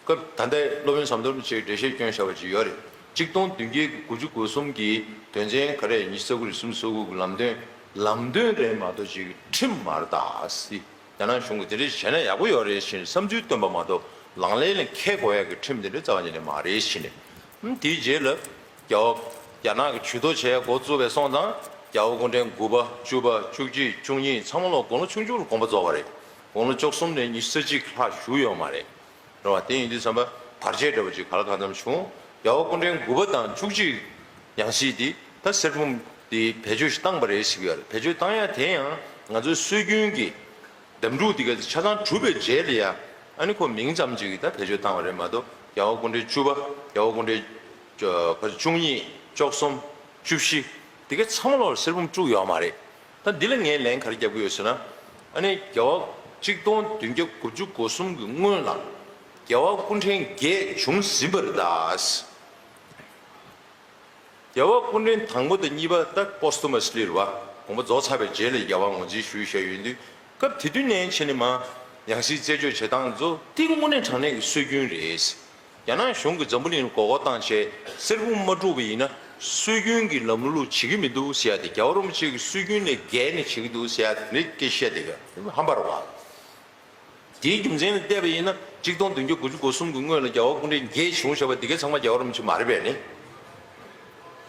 སྐབས་ད་ལྟའི་སློབ་དཔོན་ཟམ་གདོང་རིན་པོ་ཆེས་འགྲེལ་བཤད་བསྐྱོན་བཞག་པ་ཅིག་ཡོད་རེད། གཅིག་སྟོང་བདུན་བརྒྱ་དགུ་བཅུ་གོ་གསུམ་གྱི་དོན་ཚན་ག་རེ་ཉི་ཤུ་རྩ་དགུ་རེད། སུམ་ཅུ་སོ་དགུ་གི་ལམ་སྟོན། ལམ་སྟོན་རེད་མ་གཏོགས་ཅིག་ཁྲིམས་མ་རེད་ད་ཟེར། རྒྱ་ནག་གཞུང་གིས་དེ་འདྲ་བྱས་ན་ཡག་པོ་ཡོད་རེད་ཟེར་ནས་བསམ་ཚུལ་བཏོན་པ་མ་གཏོགས་ལག་ལེན་ལ་འཁེལ་དགོས་ཡག་གི་ཁྲིམས་དེ་འདྲ་རྩ་བ་ཉིད་ནས་མ་རེད་ཟེར་ནས། ཨུམ། དེའི་རྗེས་ལ་རྒྱལ་བ་རྒྱ་ནག་གི་ཇུས་གཏོགས་བྱས་འགོ་བཙུགས་པའི་སོང་ཙང་རྒྱལ་བ་སྐུ་ཕྲེང་དགུ་པ་བཅུ་པ་བཅུ་གཅིག་བཅུ་གཉིས་ཚང་མ་ལོ་དགུང་ལོ་ཆུང་ཆུང་ལ་དགོངས་པ་རྫོགས་པ་རེད། དགུང་ལོ་བཅུ་གསུམ་ནས་ཉི་ཤུ་རྩ་གཅིག་ལྷག་བཞུགས་ཡོད་མ་རེད། རེད་བ། དེ་ཡིན་དུས་ཙམ་པ་བར་ཆད་འདྲ་བོ་ཅིག་ག་ལ་གང་འཚམ་བྱུང་། རྒྱལ་བ་སྐུ་ཕྲེང་དགུ་པ་དང་བཅུ་གཅིག་ཡང་སྲིད་དེ་ད་གསེར་བུམ་དེ་བེད་སྤྱོད་ཞིག་བཏང་པ་རེད་ཟེར་གྱི་ཡོད་རེད། བེད་སྤྱོད་བཏང་ཡ་དེ་ཡང་ང་ཚོའི་སྲོལ་རྒྱུན་གྱི་འདེམས་སྒྲུག་དེ་ག་ཆ་ཚང་གྲུབ་པའི་རྗེས་ལ་ཡ། ཨ་ནི་ཁོ་མིང་ཙམ་ཅིག་གིས་ད་བེད་སྤྱོད་བཏང་བ་རེད་མ་གཏོགས། རྒྱལ་བ་སྐུ་ཕྲེང་བཅུ་པ། རྒྱལ་བ་སྐུ་ཕྲེང་བཅུ་གཉིས། བཅུ་གསུམ། བཅུ་བཞི། དེ་ག་ཚང་མ་ལོག་གསེར་བུམ་དཀྲུགས་ཡོད་མ་རེད། ད་འདི་ལ་ངས་ལན་ག་རེ་རྒྱབ་ཀྱི་ཡོད་ཟེར་ན། ཨ་ནི་རྒྱལ་བ་གཅིག་སྟོང་བདུན་བརྒྱ་དགུ་བཅུ་གོ་གསུམ་གྱི་སྔོན་ལ་རྒྱལ་བ་སྐུ་ཕྲེང་བརྒྱད་བྱུང་ཟིན་པ་རེད་ད། རྒྱལ་བ་སྐུ་ཕྲེང་དང་པོ་དང་གཉིས་པ་ད་པོ་སྟུ་མ་སི་ལི་རེད་བ། དགོངས་པ་རྫོགས་ཚར་བའི་རྗེས་ལ་རྒྱལ་བ་ངོས་འཛིན་ཞུས་བཞག་ཡོད་དུས། སྐབས་དེ་དུས་ནས་བྱས་ནས་མར་ཡང་སྲིད་རྩད་གཅོད་བྱེད་སྟངས་ཚོ་དེ་དངོས་གནས་དྲང་གནས་ཀྱི་སྲོལ་རྒྱུན་རེད། རྒྱ་ནག་གཞུང་གིས་འཛམ་བུ་གླིང་ལ་མགོ་སྐོར་བཏང་བྱས་གསེར་བུམ་མ་དཀྲུགས་པ་ཡིན་ན་སྲོལ་རྒྱུན་གྱི་ལམ་ལུགས་བྱེད་ཀྱི་མི་འདུག་ཟེར་ཡ་དེ། རྒྱལ་བ་རིན་པོ་ཆེ་གི་སྲོལ་རྒྱུན་ལས་འགལ་ནས་བྱེད་ཀྱི་འདུག་ཟེར་ཡ་དེ་རེད། སྐད་བཤད་དེ་ག་ཧམ་པ་རེད་བ། དེའི་རྒྱུ་མཚན་ལ་བལྟས་པ་ཡིན་ན་གཅིག་སྟོང་བདུན་བརྒྱ་དགུ་བཅུ་གོ་གསུམ་གྱི་སྔོན་ལ་རྒྱལ་བ་སྐུ་ཕྲེང་བརྒྱད་བྱུང་བཞག་པ་དེ་ག་ཚང་མ་རྒྱལ་བ་རིན་པོ་ཆེ་མ་རེད་པས་ནི།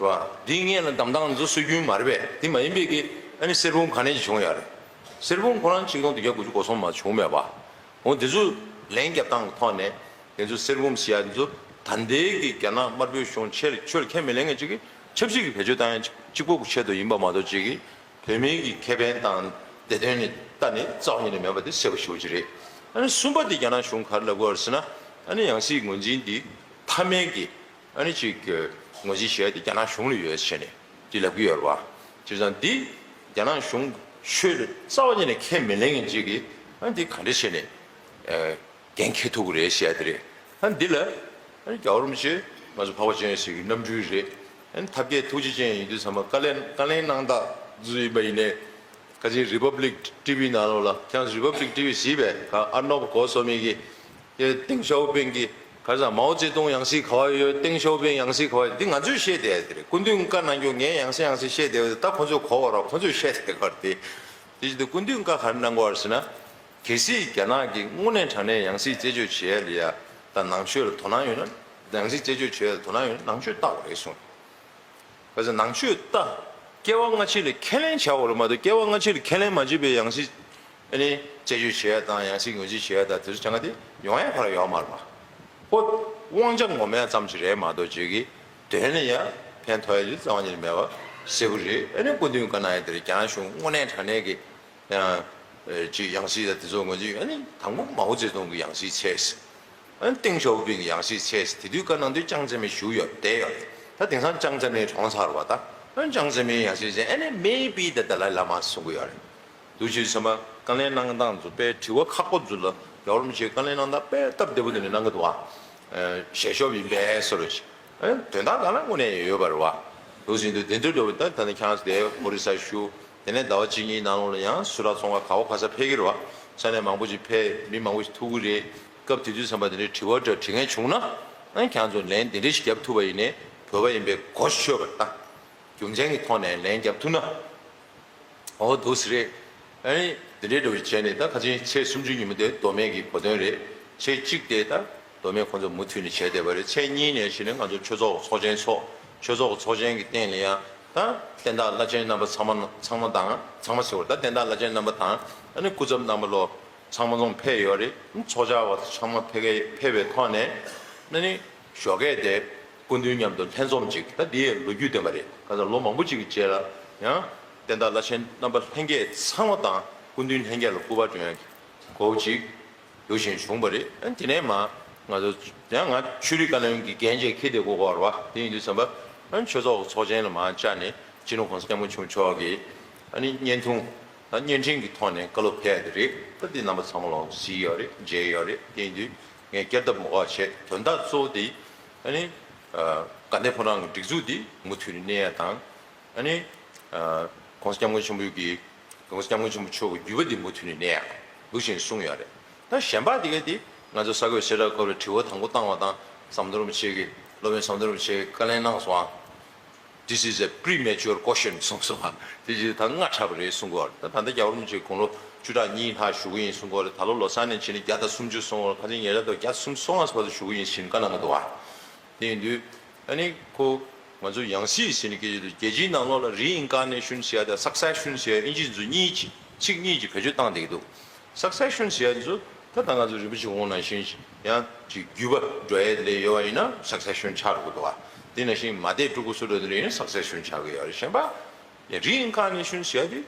རེད་བ། དེའི་སྔོན་ལ་བདམས་སྟངས་ཚོ་སྲོལ་རྒྱུན་མ་རེད་པས། དེ་མ་ཡིན་པའི་གི་ཨ་ནི་གསེར་བུམ་ག་ནས་ཅིག་བྱུང་ཡོད་རེད། གསེར་བུམ་ཁོ་རང་གཅིག་སྟོང་བདུན་བརྒྱ་དགུ་བཅུ་གོ་གསུམ་མ་བྱུང་མེད་པ། འོ་དེ་ཚོ་ལན་རྒྱབ་སྟངས་ཀྱི་ཐོག་ནས་དེ་ཚོ་གསེར་བུམ་ཟེར་ཡ་དེ་ཚོ་ ད་ལྟའི་གི་རྒྱ་ནག་དམར་པོའི་གཞུང་ཆེ་ཆོས་ལ་ཁས་མི་ལེན་མཁན་ཅིག་གིས་ཆབ་སྲིད་ཀྱི་བེད་སྤྱོད་བཏང་ཡ་གཅིག་པོ་ཆེད་དུ་ཡིན་པ་མ་གཏོགས་ཅིག་གིས་བོད་མིའི་གི་ཁེ་ཕན་དང་བདེ་དོན་ནི་ལྟ་ནི་རྩ་བ་ཉིད་ནས་མེད་པ་དེ་གསལ་པོ་ཞེ་པོ་ཅིག་རེད། ཨ་ནི་གསུམ་པ་དེ་རྒྱ་ནག་གཞུང་ག་རེ་ལབ་དགོས་རེད་ཟེར་ན། ཨ་ནི་ཡང་སྲིད་ངོས་འཛིན་འདི་མཐའ་མའི་གི་ཨ་ནི་ཅིག་ངོས་འཛིན་བྱས་ཏེ་རྒྱ་ནག་གཞུང་ལ་ཡོད་ཟེར་ནས་དེ་ལབ་ཀྱི་ཡོད་རེད་བ། བྱས་ཙང་འདི་རྒྱ་ནག་གཞུང་ཆོས་ལ་རྩ་བ་ཉིད་ནས་ཁས་མི་ལེན་མཁན་ཅིག་གིས་ཨ་ནི་འདི་ག་འདྲ་བྱས་ནས་འགན་འཁྱེར་ཐུབ་ཀྱི་རེད་ཟེར་ཡ་དེ་རེད། ཨ་ནི་འདི་ལ་ཨ་ནི་རྒྱལ་བ་རིན་པོ་ཆེ་ང་ཚོ་འཕགས་པ་སྤྱན་རས་གཟིགས་ཀྱི་རྣམ་སྤྲུལ་རེད། ཨ་ནི་ཐབས་མཁས་ཐུགས་རྗེ་ཅན་ཡིན་དུས་ཚང་མ་བཀའ་ལན་བཀའ་ལན་གནང་སྟངས་ཚུལ་ཡིན་པ་ཡིན་ནའི། ཁ་ཅིག་རི་པབ་ལིག་ཊི་ཝི་ནང་ལོགས་ལ། ཁྱེད་རང་ཚོ་རི་པབ་ལིག་ཊི་ཝི་གཟིགས་པས་ག་ཨར་ནོབ་གོ་སོ་མི་གིས་ཀྱེ་ཏེང་ཞའོ་ཕིང་གི་ག་རེ་ཟེར། མའོ་ཙེ་ཏུང་ཡང་སྲིད་ག་བ་ཡོད། ཏེང་ཞའོ་ཕིང་ཡང་སྲིད་ག་བ་ཡོད། འདི་ང་ཚོས་བཤད་བསྡད་དེ་རེད། སྐུ་མདུན་བཀའ་གནང་རྒྱུ་ངས་ཡང་སེ་ཡང་སེ་བཤད་བསྡད་པ་དེ་ད་ཁོ་ཚོས་གོ་བ་རོགས། ཁོ་ཚོས་བཤད་བསྡད་ག་རེད་དེ། དེ་བཞིན་དུ་སྐུ་མདུན་བཀའ་ག་རེ་གནང་གོ་བ་རེད་ཟེར་ན། གལ་སྲིད་རྒྱ་ནག་གིས་དངོས་གནས་དྲང་གནས་ཡང་སྲིད་རྩད་གཅོད་བྱེད་ཡ་ལ་ཡ་དང་ནང་ཆོས་ལ་དོ་སྣང་ཡོད་ན། ཡང་སྲིད་རྩད་གཅོད་བྱེད་ཡ་ལ་དོ་སྣང་ཡོད་ན་ནང་ཆོས་ལྟ་དགོས་རེད་གསུངས། ག་ཚོད་ནང་ཆོས་ལྟ། སྐྱེ་བ་སྔ་ཕྱི་ལ་ཁས་ལེན་བྱ་དགོས་རེད་མ་གཏོགས། སྐྱེ་བ་སྔ་ཕྱི་ལ་ཁས་ལེན་མ་བྱས་པའི་ཡང་སྲིད་ཨ་ནི་རྩད་གཅོད་བྱེད་ཡ་དང་ཡང་སྲིད་ངོས་འཛིན་བྱེད་ཡ་དང་དེ་ཚོ་བྱ་ང་དེ་ཡོང་ཡ་ཁོ་རང་ཡོད་མ་རེད་པ། ཁོ་དབང་ཆ་ངོམ་ཡ་ཙམ་ཞིག་རེད་མ་གཏོགས་བྱེད་ཀྱི་དོན་ལ་ཡ་ཕན་ཐོགས་ཡ་ཅིག་རྩ་བ་ཉིད་ནས་མེད་པ་གསལ་པོ་རེད། ཨ་ནི་སྐུ་མདུན་བཀའ་གནང་ཡ་དེ་རེད། རྒྱ་ནག་གཞུང་དངོས་གནས་དྲང་གནས་ཀྱི་ཡང་ཅིག་ཡང་སྲིད་དང་དེ་ཚོ་ངོས་འཛིན། ཨ་ནི་དང་པོ་མའོ་ཙེ་ཏུང་གི་ཡང་སྲིད་ཚད། ཨ་ནི་ཏེང་ཞའོ་ཕིང་གི་ཡང་སྲིད་ཚད། དེ་དུས་བཀའ་གནང་དུས་ཅང་ཙེ་མིན་བཞུགས་ཡོད་བསྡད་ཡོད་རེད། ད་དེང་སང་ཅང་ཙེ་མིན་གྲོངས་ཚར་བ། ད་ཨ་ནི་ཅང་ཙེ་མིན་ཡང་སྲིད་ཚད། ཨ་ནི་maybe the Dalai Lama གསུང་གི་ཡོད་རེད། འདུག་བྱས་ཙང་བཀའ་ལན་གནང་སྟངས་ཚོ་དཔེ་དྲི་བ་ཁག་པོ་ཚོ་ལ་རྒྱལ་བ་རིན་པོ་ཆེའི་བཀའ་ལན་གནང་སྟངས་དཔེ་སྟབས་བདེ་པོ་དེ་འདྲ་གནང་གི་འདུག་ཨ། ཞལ་ཤོབ་ཡིན་པས་སོ་རེད། ཨ་ནི་དོན་དག་སྒང་ལ་དངོས་གནས་ཡོད་པ་རེད་བ། འདུག་བྱས་དུས་དེ་འདྲ་འགྲོ་བའི་ད་ད་ནི་ཁྱེད་རང་ཚོ་དེ་ཨོ་རི་ས་བཞུགས། དེ་ནས་ཟླ་བ་གཅིག་གཉིས་ནང་ལོགས་ལ་ཡང་སུ་ར་ཚོང་ཁང་ག་བ་ག་ས་ཕེབས་ཀྱི་རེད་བ། ས་གནས་མང་པོ་ཞིག་ཕེབས། མི་མང་པོ་ཞིག་ཐུག་གི་རེད། སྐབས་དེ་དུས་ཙམ་པ་དེ་འདྲའི་དྲི་བ་འདྲ་དྲི་མཁན་བྱུང་ན། ཨ་ནི་ཁྱེད་རང་ཚོ་ལན་དེ་འདྲ་ཞིག་རྒྱབ་ཐུབ་པ་ཡིན་ནའི་བོད་པ་ཡིན་པའི་གོ་ཆོད་པ་དང་རྒྱུ་མཚན་གྱི་ཐོག་ནས་ལན་རྒྱབ་ཐུབ་ན། ཨོ་འདུག་སེ་རེད། ཨ་ནི་དེ་འདྲའི་འདྲ་བོ་བྱས་ནས་ད་ཁ་ཆེན་ཚེས་སུམ་ཅུ་ཉིན་མོ་དེ་མདོ་སྨད་ཀྱི་གོ་སྟོན་རེད། ཚེས་གཅིག་དེ་ད་མདོ་སྨད་ཁོང་ཚོ་མུ་མཐུད་ནས་བྱས་བསྡད་པ་རེད། ཚེས་གཉིས་ནས་བྱས་ནས་ང་ཚོ་ཆོས་ཚོགས་ཚོགས་ཆེན་ཚོགས། ཆོས་ཚོགས་ཚོགས་ཆེན་གྱི་སྟེང་ལ་ཡང་ད་བསྟན་བདག་བླ་ཆེན་རྣམ་པ་ཚང་མ་ཚང་མ་དང་། ཚང་མ་ཟེར་བ་ད་བསྟན་བདག་བླ་ཆེན་རྣམ་པ་དང་། ཨ་ནི་སྐུ་ཚབ་རྣམ་པ་ལོ་ཚང་མ་ཚང་ཕེབས་ཡོད་རེད། ཚོགས་བཅར་བ་ཚང་མ་ཕེབས་ཕེབས་པའི་ཐོག་ནས་ཨ་ནི་ཞོགས་ཀས་དེ་སྐུ་མདུན་མཉམ་དུ་ལྷན་འཛོམས་ཅིག་ད་འདི་ཡི་ལོ་རྒྱུས་ལྡན་པ་རེད། ག་ཚོད་ལོ་མང་པོ་ཅིག་གི་རྗེས་ལ་ཡང་བསྟན་བདག་བླ་ཆེན་རྣམ་པ་ལྷན་རྒྱས་ཚང་མ་དང་སྐུ་མདུན་ལྷན་རྒྱས་ལ་སྐུ་པར་སྒྲོན་ཡག་གི་གོ་སྐབས་ཅིག་འདུག་བཞིན་བྱུང་བ་རེད། ཨ་ནི་དེ་ནས་མ་ང་ཚོ་ཡང་ང་ཆོས་རིག་བཀའ་བློན་གྱི་འགན་བཅས་འཁྱེར་བསྡད་དགོས་ཀྱི་ཡོད་རེད་བ། དེ་ཡིན་དུས་ཙམ་པ་ཨ་ནི་ཆོས་ཚོགས་ཀྱི་ཚོགས་ཆེན་ལ་མར་བཅར་ནས་སྤྱི་ནོར་གོང་ས་སྐྱབས་མགོན་ཆེན་པོ་མཆོག་གི་ཨ་ནི་བརྙན་ཐུང་ད་བརྙན་འཕྲིན་གྱི་ཐོག་ནས་བཀའ་སློབ་ཕེབས་ཡ་དེ་རེད། ད་འདི་རྣམ་པ་ཚང་མ་ལོག་གཟིགས་ཡོད་རེད། མཇལ་ཡོད་རེད། དེ་ཡིན་དུས་ངས་བསྐྱར་ལྡབ་མ་དགོས་པ་བྱས། དོན་དག་གཙོ་བོ་དེ་ཨ་ནི་ཨ་དགའ་ལྡན་ཕོ་བྲང་གི་སྒྲིག་འཛུགས་འདི་མུ་མཐུད་ནས་གནས་ཡ་དང་། ཨ་ནི་ཨ་༸གོང་ས་༸སྐྱབས་མགོན་ཆེན་པོ་གི་༸གོང་ས་༸སྐྱབས་མགོན་ཆེན་པོ་མཆོག་གི་བརྒྱུད་པ་འདི་མུ་མཐུད་ནས་གནས་ཡ་འདུག་བཞིན་གསུངས་ཡོད་རེད། ད་གཞན་པ་དེ་ག་དེ་ང་ཚོ་ས་གོས་གསལ་བསྒྲགས་སྐབས་ལ་དྲི་བ་དང་པོ་བཏང་བ་དང་ཟམ་གདོང་རིན་པོ་ཆེ་གིས་སློབ་དཔོན་ཟམ་གདོང་རིན་པོ་ཆེ་གིས་བཀའ་ལན་གནང་སོང་ཨ། This is a premature question གསུངས་སོང་ཨ། དེ་བཞིན་ད་སྔ་དྲགས་པ་རེད་གསུང་གི་ཡོད་རེད། ད་ད་ལྟ་རྒྱལ་བ་རིན་པོ་ཆེ་དགུང་ལོ་བཅུ་ཕྲག་གཉིས་ལྷག་བཞུགས་ཀྱི་ཡིན་གསུང་གི་ཡོད་རེད། ད་ལོ་ལོ་གསར་ནས་བྱས་ནས་བརྒྱ་དང་སུམ་ཅུ་སོང་བ། ཁ་ཆེན་ཉེ་རབས་དུ་བརྒྱ་དང་སུམ་ཅུ་སོ་ལྔ་བར་དུ་བཞུགས་ཀྱི་ཡིན་ཟེར་བཀའ་གནང་གི་འདུག་ཨ། དེ་ཡིན་དུས་ཨ་ནི་ཁོ་ང་ཚོ་ཡང་སྲིད་ཟེར་ནས་སྐད་ཆ་དེ་རྒྱལ་སྤྱིའི་ནང་ལོགས་ལ་རི་ཨིན་ཀར་ནེ་ཤོན་ཟེར་ཡ་དང་སག་སེ་ཤོན་ཟེར་ཡ་ཨིན་ཇི་ཚོ་གཉིས་ཀྱི་ཚིག་གཉིས་ཀྱི་བེད་སྤྱོད་བཏང་བསྡད་ཀྱི་འདུག་སག་སེ་ཤོན་ཟེར་ཡ་ཚོ་ད་ད་ང་ཚོ་རིན་པོ་ཆེ་དབང་ནང་བཞིན་ཡང་ཅིག་བརྒྱུད་པ་འགྲོ་ཡ་ལས་ཡོད་པ་ཡིན་ན་སག་སེ་ཤོན་ཆགས་འགྲོ་གི་འདུག་བ། དེ་ནང་བཞིན་མ་དད་སྤྲུལ་སྐུ་སུ་འགྲོ་དེ་འདྲ་ཡིན་ན་སག་སེ་ཤོན་ཆགས་ཀྱི་ཡོད་རེད། གཞན་པ་རི་ཨིན་ཀར་ནེ་ཤོན་ཟེར་ཡ་དེ།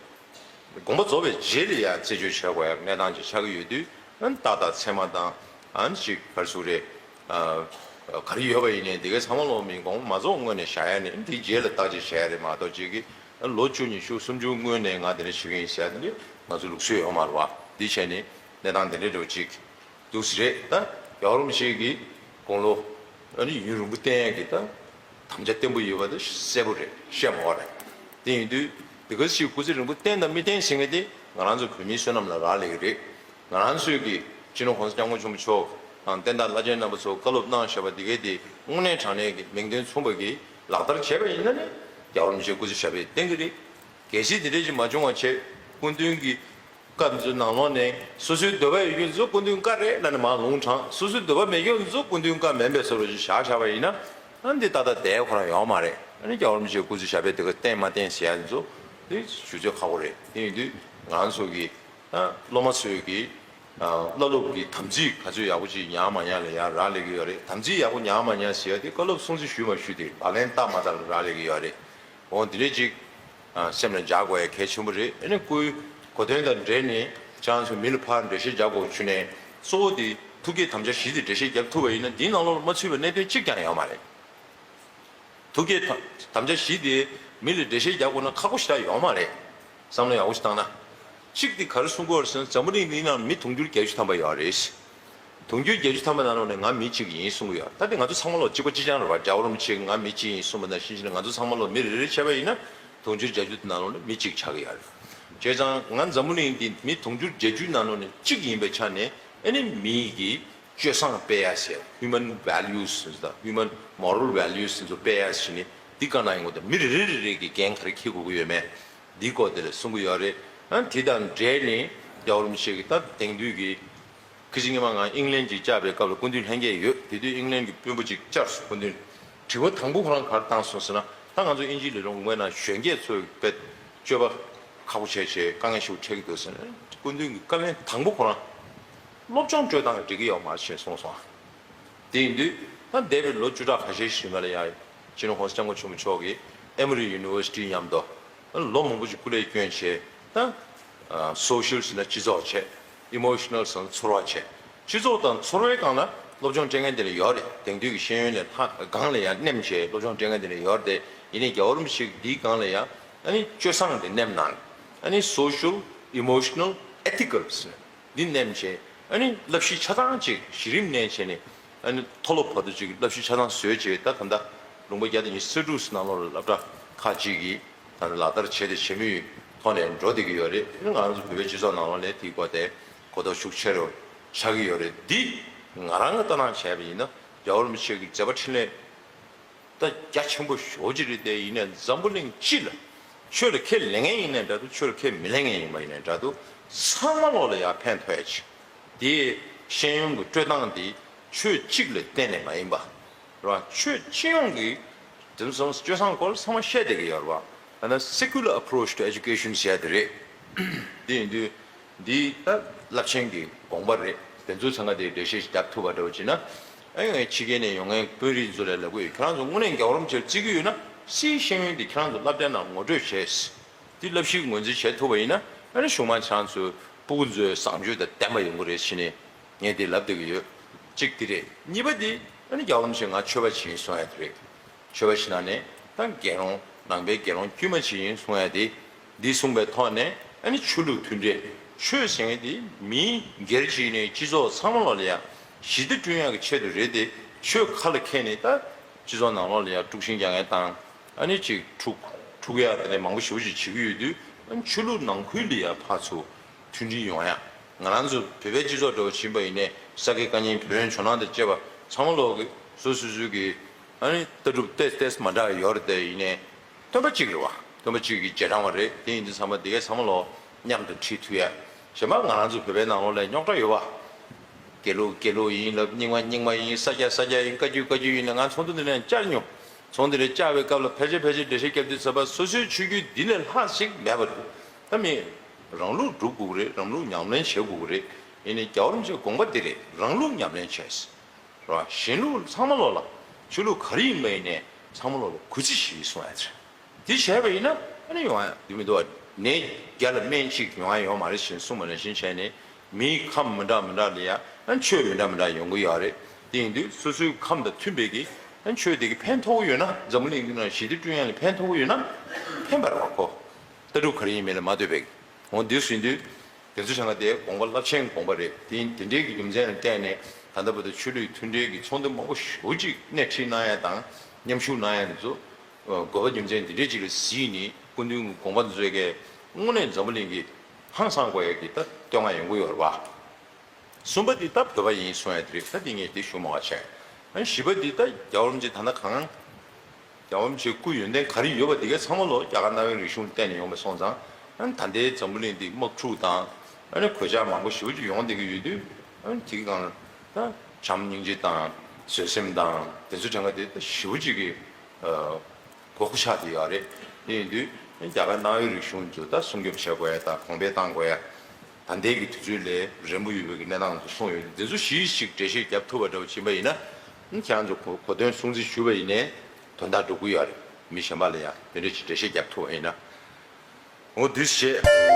དགོངས་པ་རྫོགས་པའི་རྗེས་ལ་ཡང་རྩད་གཅོད་བྱེད་དགོས་ཡག་གནས་སྟངས་ཅིག་ཆགས་ཀྱི་ཡོད་དུས། ཨ་ནི་རྟགས་དང་མཚན་མ་དང་། ཨ་ནི་ཅིག་ག་རེ་ཟེར་དགོས་རེད། ཨ་ག་རེ་ཡོད་པ་ཡིན་ནའི་དེ་གའི་ཚང་མ་ལོག་མིན་དགོངས་པ་མ་རྫོགས་སྔོན་ནས་བཞག་ཡ་ནི་དེའི་རྗེས་ལ་བརྟག་དཔྱད་བྱེད་ཡ་རེད་མ་གཏོགས་ཅིག་གིས་ཨ་ལོ་བཅུ་ཉི་ཤུ་སུམ་ཅུ་སྔོན་ནས་ང་དེ་འདྲ་བྱེད་ཀྱི་ཡིན་ཟེར་ཡ་དེ་འདྲ་ང་ཚོའི་ལུགས་སྲོལ་ཡོད་མ་རེད་བ། འདི་བྱས་ནས་གནས་སྟངས་དེ་འདྲ་འདྲ་བོ་ཅིག་འདུག་སེ་རེད། ད་རྒྱལ་བ་རིན་པོ་ཆེ་གི་དགུང་ལོ་ཨ་ནི་ཡུན་རིང་པོ་བསྟེན་ཡག་གི་ད་དམ་བཅའ་བརྟན་པོ་ཡོད་པ་དེ་གསལ་པོ་རེད། བཤད་མ་དགོས་རེད། དེ་ཡིན་དུས་དེ་ག་ཞིག་སྐུ་ཚེ་རིང་པོ་བསྟེན་དང་མི་བསྟེན་ཟེར་མཁན་དེ་ང་རང་ཚོ་བོད་མིའི་བསོད་ནམས་ལ་རག་ལས་ཀྱི་རེད། ང་རང་ཚོས་ཀྱི་སྤྱི་ནོར་༸གོང་ས་༸སྐྱབས་མགོན་ཆེན་པོ་མཆོག་དང་བསྟན་བདག་བླ་ཆེན་རྣམ་པ་ཚོ་བཀའ་སློབ་གནང་བཞག་པ་དེ་གའི་དེ་དངོས་གནས་དྲང་གནས་ཀྱི་མིང་དོན་མཚུངས་པ་གི་ལག་བསྟར་བྱས་པ་ཡིན་ན་ནི་རྒྱལ་བ་རིན་པོ་ཆེ་སྐུ་ཚེ་ཞབས་པད་བརྟན་གྱི་རེད། གལ་སྲིད་དེ་འདྲ་ཞིག་མ་བྱུང་བ་བྱས་སྐུ་མདུན་གྱི་སྐབས་འཛོལ་ནང་ལོགས་ནས་སོ་སོའི་འདོད་པ་ཡོད་རྒྱུ་ཚོ་སྐུ་མདུན་བཀའ་རེད་ལབ་ནས་མར་ལུང་དྲངས། སོ་སོའི་འདོད་པ་མེད་རྒྱུ་ཚོ་སྐུ་མདུན་བཀའ་མིན་པའི་བཟོ་འདྲ་ཞིག་བཞག་བཞག་པ་ཡིན་ན། ཨ་འདི་ཏག་ཏག་བསྡད་ཁོ་རང་ཡོད་མ་རེད། ཨ་ནི་རྒྱལ་བ་རིན་པོ་ཆེའི་སྐུ་ཚེ་ཞབས་པད་དེ་ག་བརྟན་མ་བརྟན་ཟེར་ཡ་ཚོ་དེ་ཞུ་ཚོད་ཁག་པོ་རེད། དེ་ཡིན་དུས་ང་ཚོ་གི་ཨ་སློབ་མ་ཚོས་ཀྱི་ བླ་སློབ་ཀྱི་དམ་ཚིག་ག་ཚོད་ཡག་པོ་ཅིག་ཉར་མ་ཉར་ལ་ཡང་རག་ལས་ཀྱི་ཡོད་རེད། དམ་ཚིག་ཡག་པོ་ཉར་མ་ཉར་ཟེར་ཡ་དེ་བཀའ་སློབ་སྲུང་བརྩི་ཞུས་མ་ཞུས་དེ་ལག་ལེན་བསྟར་མ་བསྟར་ལ་རག་ལས་ཀྱི་ཡོད་རེད། འོ་དེ་འདྲས་ཅིག་སེམས་ལ་འཇགས་དགོས་ཡ་གལ་ཆེན་པོ་རེད། ཨ་ནི་སྐུའི་གོ་སྟོན་དང་འབྲེལ་ནས་ཁྱེད་རང་ཚོ་མི་ལ་ཕར་འགྲེལ་བཤད་རྒྱག་དགོས་བྱུང་ནས་གཙོ་བོ་དེ་ཐུགས་བསྐྱེད་དམ་བཅའ་བཞི་དེ་འགྲེལ་བཤད་རྒྱབ་ཐུབ་པ་ཡིན་ན་འདིའི་ནང་ལོགས་ལ་མ་ཚུད་པའི་གནད་དོན་གཅིག་ཀྱང་ཡོད་མ་རེད། ཐུགས་བསྐྱེད་དམ་དམ་བཅའ་བཞི་དེ་མི་ལ་འགྲེལ་བཤད་རྒྱག་དགོས་ན་ཁག་པོ་ཞེ་དྲག་ཡོད་མ་རེད། བསམ་བློ་ཡག་པོ་ཞིག་བཏང་ན། གཅིག་དེ་ག་རེ་གསུང་གི་ཡོད་རེད་ཟེར་ན་འཛམ་བུ་གླིང་འདིའི་ནང་མི་དུང་ཕྱུར་བརྒྱད་ཅུ་ཐམ་པ་ཡོད་རེད། དུང་ཕྱུར་བརྒྱད་ཅུ་ཐམ་པ་ནང་ལོགས་ནས་ང་མི་གཅིག་ཡིན་གསུང་གི་ཡོད། ད་དེ་ང་ཚོ་ཚང་མ་ལོག་གཅིག་པ་གཅིག་རྐྱང་རེད་བ། རྒྱལ་བ་རིན་པོ་ཆེ་གིས་ང་མི་གཅིག་ཡིན་གསུངས་པ་ནང་བཞིན་བྱས་ནས་ང་ཚོ་ཚང་མ་ལོག་མི་རེ་རེ་བྱས་པ་ཡིན་ན་དུང་ཕྱུར་བརྒྱད་ཅུ་དེ་ནང་ལོགས་ནས་མི་གཅིག་ཆགས་ཀྱི་ཡོད་རེད། བྱས་ཙང་ང་འཛམ་བུ་གླིང་འདི་མི་དུང་ཕྱུར་བརྒྱད་ཅུ་ནང་ལོགས་ནས་གཅིག་ཡིན་པའི་ཆ་ནས་ཨ་ནི་མི་གི་སྤྱོད་བཟང་སྤེལ་ཡ་ཟེར་human values ཟེར་དང་human moral values ཟེར་ཚོ་སྤེལ་ཡ་ཟེར་ནས་འདི་ག་ན་ཡོང་གི་འདུག་མི་རེ་རེ་རེ་རེ་གི་འགན་ག་རེ་འཁྱེར་དགོས་ཀྱི་ཡོད་མེད་འདི་སྐོར་དེ་ལ་གསུང་གི་ཡོད་རེད། ཨ་དེ་དང་འབྲེལ་ནས་རྒྱལ་བ་རིན་པོ་ཆེ་གི་ད་དེང་དུས་ཀྱི་ཁི་ཅི་སྔོན་མ་ང་ཨིང་ལན་གྱི་བཅར་བའི་སྐབས་ལ་སྐུ་མདུན་ལྷན་རྒྱས་ཡོད། དེ་དུས་ཨིང་ལན་གྱི་དཔོན་པོ་ཅིག་བཅར་སོང་། སྐུ་མདུན་དྲི་བ་དང་པོ་ཁོ་རང་ག་རེ་བཏང་སོང་ཟེར་ན་ད་ང་ཚོ་དབྱིན་ཇིའི་ལས་རོགས་ངོས་ནང་གཞོན་སྐྱེས་ཚོས་དཔེ་སྤྱོད་པ་ཁག་པོ་བྱས་བྱས་དཀའ་ངལ་ཞིག་འཕྲད་ཀྱི་འདུག་ཟེར་ནས་སྐུ་མདུན་གྱི་བཀའ་ལན་དང་པོ་ཁོ་རང་སློབ་སྦྱོང་སྤྲོད་སྟངས་འགྲིག་གི་ཡོད་མ་རེད་ཞེས་གསུངས་སོང་། དེ་ཡིན་དུས་ད་འདས་པའི་ལོ་བཅུ་ཕྲག་ཁ་ཤས་ཤིག་རིང་ལ་ཡང་སྤྱི་ནོར་༸གོང་ས་༸སྐྱབས་མགོན་ཆེན་པོ་མཆོག་གིས་Emory University མཉམ་དུ་ལོ་མང་པོ་ཞིག་སྐུ་ལས་བསྐྱོན་བྱས་ད་social ཟེར་ན་སྤྱི་ཚོགས་བྱས། Emotional ཟེར་ན་ཚོར་བ་བྱས། སྤྱི་ཚོགས་དང་ཚོར་བའི་སྒང་ལ་སློབ་སྦྱོང་སྤྲད་མཁན་དེ་འདྲ་ཡོད་རེད། དེང་དུས་ཀྱི་ཤེས་ཡོན་ལས་ལྷག་སྒང་ལ་ཡང་མནན་བྱས་སློབ་སྦྱོང་སྤྲད་མཁན་དེ་འདྲ་ཡོད་རེད་དེ། ཡིན་ནའི་རྒྱལ་བ་རིན་པོ་ཆེ་འདིའི་སྒང་ལ་ཡང་ཨ་ནི་སྤྱོད་བཟང་དེ་མནན་གནང་། ཨ་ནི་social, emotional, ethical ཟེར་འདི་མནན་བྱས། ཨ་ནི་བསླབ་གཞི་ཆ་ཚང་ཅིག་གཞི་རིམ་ནས་བྱས་ནས་ཨ་ནི་མཐོ་སློབ་བར་དུ་ཅིག་བསླབ་གཞི་ཆ་ཚང་བཟོས་བྱས། ད་ད་ལྟ་ལུང་པ་བརྒྱ་དང་ཉི་ཤུ་རྩ་དྲུག་ནང་ལོགས་ལ་སློབ་གྲྭ་ཁག་ཅིག་གིས་ད་ལྟ་ལག་བསྟར་བྱས་ཏེ་བྱེད་མུས་ཐོག་ནས་འགྲོ་བསྡད་ཀྱི་ཡོད་རེད། ང་རང་ཚོ་བོད་པའི་སྤྱི་ཚོགས་ནང་ལོགས་ལ་དེའི་སྐོར་དེ་གོ་རྟོགས་ཤུགས་ཆེ་རུ་ཆགས་ཀྱི་ཡོད་རེད། འདི་ང་རང་གི་ལྟ་སྟངས་བྱས་པ་ཡིན་ན་རྒྱལ་བ་རིན་པོ་ཆེ་གི་མཛད་པ་འཕྲིན་ལས་ད་རྒྱ་ཆེན་པོ་ཞེ་པོ་ཅིག་རེད་དེ། ཡིན་ནའི་འཛམ་བུ་གླིང་སྤྱི་ལ་ཆོས་ལ་ཁས་ལེན་མཁན་ཡིན་ནའི་འདྲ་འདུག་ཆོས་ལ་ཁས་མི་ལེན་མཁན་ཡིན་པ་ཡིན་ནའི་འདྲ་འདུག་ཚང་མ་ལོག་ལ་ཡང་ཕན་ཐོགས་ཡ་ཅིག་དེའི་ཤེས་ཡོན་གྱི་སྤྲོད་སྟངས་དེ་ཆོས་གཅིག་ལ་བརྟེན་ནས་མ་ཡིན་པ། རེད་བ། ཆོས་སྤྱི་ཡོངས་ཀྱི་དེང་སང་སྤྱོད་བཟང་སྐོར་ཚང་མ་བཤད་བསྡད་ཀྱི་ཡོད་རེད་བ། ད་ནི་secular approach to education ཟེར་ཡ་དེ་རེད། དེ་ཡིན་དུས་འདི་ད་རླབས་ཆེན་གྱི་དགོངས་པ་རེད། དེ་ཚོ་ཚང་མ་དེ་འགྲེལ་བཤད་ཞིག་རྒྱབ་ཐུབ་པ་འདྲ་བོ་བྱས་ན། ཨ་ཡང་ཕྱི་རྒྱལ་ནས་ཡོང་མཁན་དཔོན་རིགས་ཚོ་ལ་ལབ་གི་ཡོད། ཁྱེད་རང་ཚོ་དངོས་གནས་རྒྱལ་བ་རིན་པོ་ཆེར་བརྩི་གི་ཡོད་ན་སིའི་ཤེས་ཡོན་དེ་ཁྱེད་རང་ཚོ་སློབ་གྲྭའི་ནང་ངོ་སྤྲོད་བྱས། དེ་བསླབ་གཞི་ངོས་འཛིན་བྱེད་ཐུབ་པ་ཡིན་ན་ཨ་ནི་གཞུག་མ་ཁྱེད་རང་ཚོའི་སྤུ་གུ་ཚོའི་བཟང་སྤྱོད་དང་ལྡན་པ་ཡོང་གི་རེད་ཟེར་ནས། ངས་འདི་ལབ་བསྡད་ཀྱི་ཡོད། གཅིག་འདི་རེད། གཉིས་པ་འདི་ཨ་ནི་རྒྱལ་བ་རིན་པོ་ཆེ་ང་ཆོས་པ་ཞིག་ཡིན་གསུང་ཡ་དེ་རེད། ཆོས་པ་ཞིག་ནང་ནས་ད་དགེ་སློང་ནང་པའི་དགེ་སློང་དཀྱུས་མ་ཞིག་ཡིན་གསུང་ཡ་དེ། འདི་གསུངས་པའི་ཐོག་ནས་ཨ་ནི་ཆོས་ལུགས་མཐུན་འབྲེལ། ཆོས་ཟེར་མཁན་འདི་མིའི་སྒེར་གཅིག་ནས་སྤྱི་ཚོགས་ཚང་མ་ལོག་ལ་ཡ་ཞི་བདེ་བསྐྲུན་ཡ་གི་ཆེད་དུ་རེད་དེ། ཆོས་ཁ་ལ་འཁྱེར་ནས་ད་སྤྱི་ཚོགས་ནང་ལོགས་ལ་ཡ་དཀྲུག་ཤིང་རྒྱག་མཁན་དང་། ཨ་ནི་ཅིག་འཁྲུག་འཁྲུག་ཡ་དེ་ནས་མང་པོ་ཞེ་པོ་ཅིག་བྱེད་ཀྱི་ཡོད་དུས། ཨ་ནི་ཆོས་ལུགས་ནང་ཁུལ་ལ་ཡ་ཕར་ཚུར་མཐུན་སྒྲིལ་ཡོང་ཡ། ང་རང་ཚོ་བོད་པའི་སྤྱི་ཚོགས་འདྲ་བོ་ཕྱིན་པ་ཡིན་ནའི་ས་དགེ་བཀའ་རྙིང་བོན་ཇོ་ནང་དང་བཅས་པ་ཚང་མ་ལོག་གི་སོ་སོ་སོ་གི་ཨ་ནི་ལྟ་གྲུབ་ཏོག་ཙམ་མ་འདྲ་བ་ཡོད་རེད་དེ། ཡིན་ནའི་སྟོན་པ་གཅིག་རེད་བ། སྟོན་པ་གཅིག་གི་རྗེས་འབྲང་བ་རེད། དེ་ཡིན་དུས་ཚང་མ་དེ་གའི་ཚང་མ་ལོག་མཉམ་དུ་ཁྲིད་ཐུབ་ཡ། གཞན་པ་ང་རང་ཚོ་བོད་པའི་ནང་ལོགས་ལ་རྙོག་དྲ་ཡོད་བ། དགེ་ལུགས་དགེ་ལུགས་ཡིན་ལབ། རྙིང་མ་རྙིང་མ་ཡིན། ས་སྐྱ་ས་སྐྱ་ཡིན། བཀའ་བརྒྱུད་བཀའ་བརྒྱུད་ཡིན་ལབ། ང་ཚོགས་འདུ་འདི་ནས་བཅར་མྱོང་། ཚོགས་འདུ་ནས་བཅར་བའི་སྐབས་ལ་ཕལ་ཆེར་ཕལ་ཆེར་འགྲེལ་བཤད་བརྒྱབ་དུས་ཚོད་པ་སོ་སོའི་ཆོས་བརྒྱུད་འདི་ལས་ལྷག་ཞིག་མེད་པ་རེད། ད་མི་རང་ལུགས་སྒྲུབ་དགོས་ཀྱི་རེད། རང་ལུགས་ཉམས་ལེན་བྱེད་དགོས་ཀྱི་རེད། ཡིན་ནའི་རྒྱལ་བ་རིན་པོ་ཆེའི་དགོངས་པ་འདི་རེད། རང་ལུགས་ཉམས་ལེན་བྱས། རེད་བ། གཞན་ལུགས་ཚང་མ་ལོག་ལ་ཆོས་ལུགས་ག་རེ་ཡིན་པ་ཡིན་ནའི་ཚང་མ་ལོག་ལ་གུས་བརྩི་ཞིག་གསུང་ཡ་ཚེ། དེ་བྱས་པ་ཡིན་ན་ཨ་ནི་ཡོང་ཡ་དེ་མི་འདུག་བ། ནད་བརྒྱ་ལ་སྨན་གཅིག་ཡོང་ཡ་ཡོད་མ་རེད་ཞེས་གསུངས་པ་ནང་བཞིན་བྱས་ནས་མིའི་ཁམས་མི་འདྲ་མི་འདྲ་ལ་ཡ་ཨ་ནི་ཆོས་མི་འདྲ་མི་འདྲ་ཡོང་གི་ཡོད་རེད། དེ་ཡིན་དུས་སོ་སོའི་ཁམས་དང་མཐུན་པའི་གི་ཨ་ནི་ཆོས་དེ་གི་ཕན་ཐོགས་ཀྱི་ཡོད་ན། འཛམ་བུ་གླིང་འདི་ནང་ཞི་བདེ་བསྐྲུན་ཡ་ལ་ཕན་ཐོགས་ཀྱི་ཡོད་ན་ཕན་པ་རེད་བ་ཁོ། ལྟ་གྲུབ་ག་རེ་ཡིན་མིན་ལ་མ་ལྟོས་པའི་གི། འོ་འདི་ཟིན་དུས། དེ་ཚོ་བྱ་ང་དེ་དགོངས་པ་རླབས་ཆེན་དགོངས་པ་རེད། དེ་དེ་འདྲའི་གི་རྒྱུ་མཚན་ལ་བརྟེན་ནས་ད་ལྟ་བར་དུ་ཆོས་ལུགས་མཐུན་འབྲེལ་གྱི་ཚོགས་འདུ་མང་པོ་ཞེ་པོ་ཅིག་སྣེ་ཁྲིད་གནང་ཡ་དང་མཉམ་ཞུགས་གནང་ཡ་དེ་ཚོ། དགོས་པ་རྒྱུ་མཚན་དེ་འདྲའི་ཅིག་ལ་གཟིགས་ནས་སྐུ་མདུན་གྱི་དགོངས་པ་དེ་ཚོ་གས་དངོས་གནས་འཛམ་བུ་གླིང་གི་ཧང་སང་དགོས་ཡ་གི་ད་བསྟོད་བསྔགས་ཡོང་གི་ཡོད་རེད་བ། གསུམ་པ་འདི་ད་བོད་པ་ཡིན་གསུང་ཡ་དེ་རེད། ད་འདི་ངས་འདི་ཞུ་མ་བ་བྱས། ཨ་བཞི་པ་འདི་ད་རྒྱལ་བ་རིན་པོ་ཆེ་ད་ལྟ་གང་། རྒྱལ་བ་རིན་པོ་ཆེའི་སྐུ་ཡོན་ཏན་ག་རེ་ཡོད་པ་འདི་གའི་ཚང་མ་ལོ་རྒྱ་གར་གནའ་བོའི་རིག་གཞུང་བརྟེན་ནས་ཡོང་བ་སོང་ཙང་། ཨ་ད་ལྟའི་འཛམ་བུ་གླིང་འདི་དམག་འཁྲུག་དང་། ཨ་ནི་གོད་ཆག་མང་པོ་ཞེ་པོ་ཅིག་ཡོང་བསྡད་ཀྱི་ཡོད་དུས། ཨ་དེ་གི་སྒང་ལ་ད་བྱམས་སྙིང་རྗེ་དང་བཟོད་སེམས་དང་དེ་ཚོ་དྲན་ག་དེ་ད་ཞེ་པོ་ཅིག་གི་དགོས་མཁོ་ཆགས་བསྡད་ཡོད་རེད། དེ་ཡིན་དུས་རྒྱ་གར་གནའ་བོའི་རིག་གཞུང་ཚོ་ད་སྲུང་སྐྱོབ་བྱེད་དགོས་ཡ་དང་གོང་འཕེལ་གཏང་དགོས་ཡ། ད་ལྟའི་གི་དུས་ཚོད་ལས་རན་པོ་ཡོད་པའི་གི་གནས་སྟངས་སུ་སོང་ཡོད། འདི་ཚོ་ཞིག་ཞིག་འགྲེལ་བཤད་རྒྱབ་ཐུབ་པ་འདྲ་བོ་ཕྱིན་པ་ཡིན་ན། ཁྱེད་རང་ཚོ་གོ་གོ་དོན་སྲུང་བརྩི་ཞུ་བ་ཡིན་ནའི་དོན་དག་འགྲོ་གི་ཡོད་རེད། མི་གཞན་པ་ལ་ཡང་དེ་འདྲ་ཞིག་འགྲེལ་བཤད་རྒྱབ་ཐུབ་པ་ཡིན་ན། འོ་འདི་བྱས།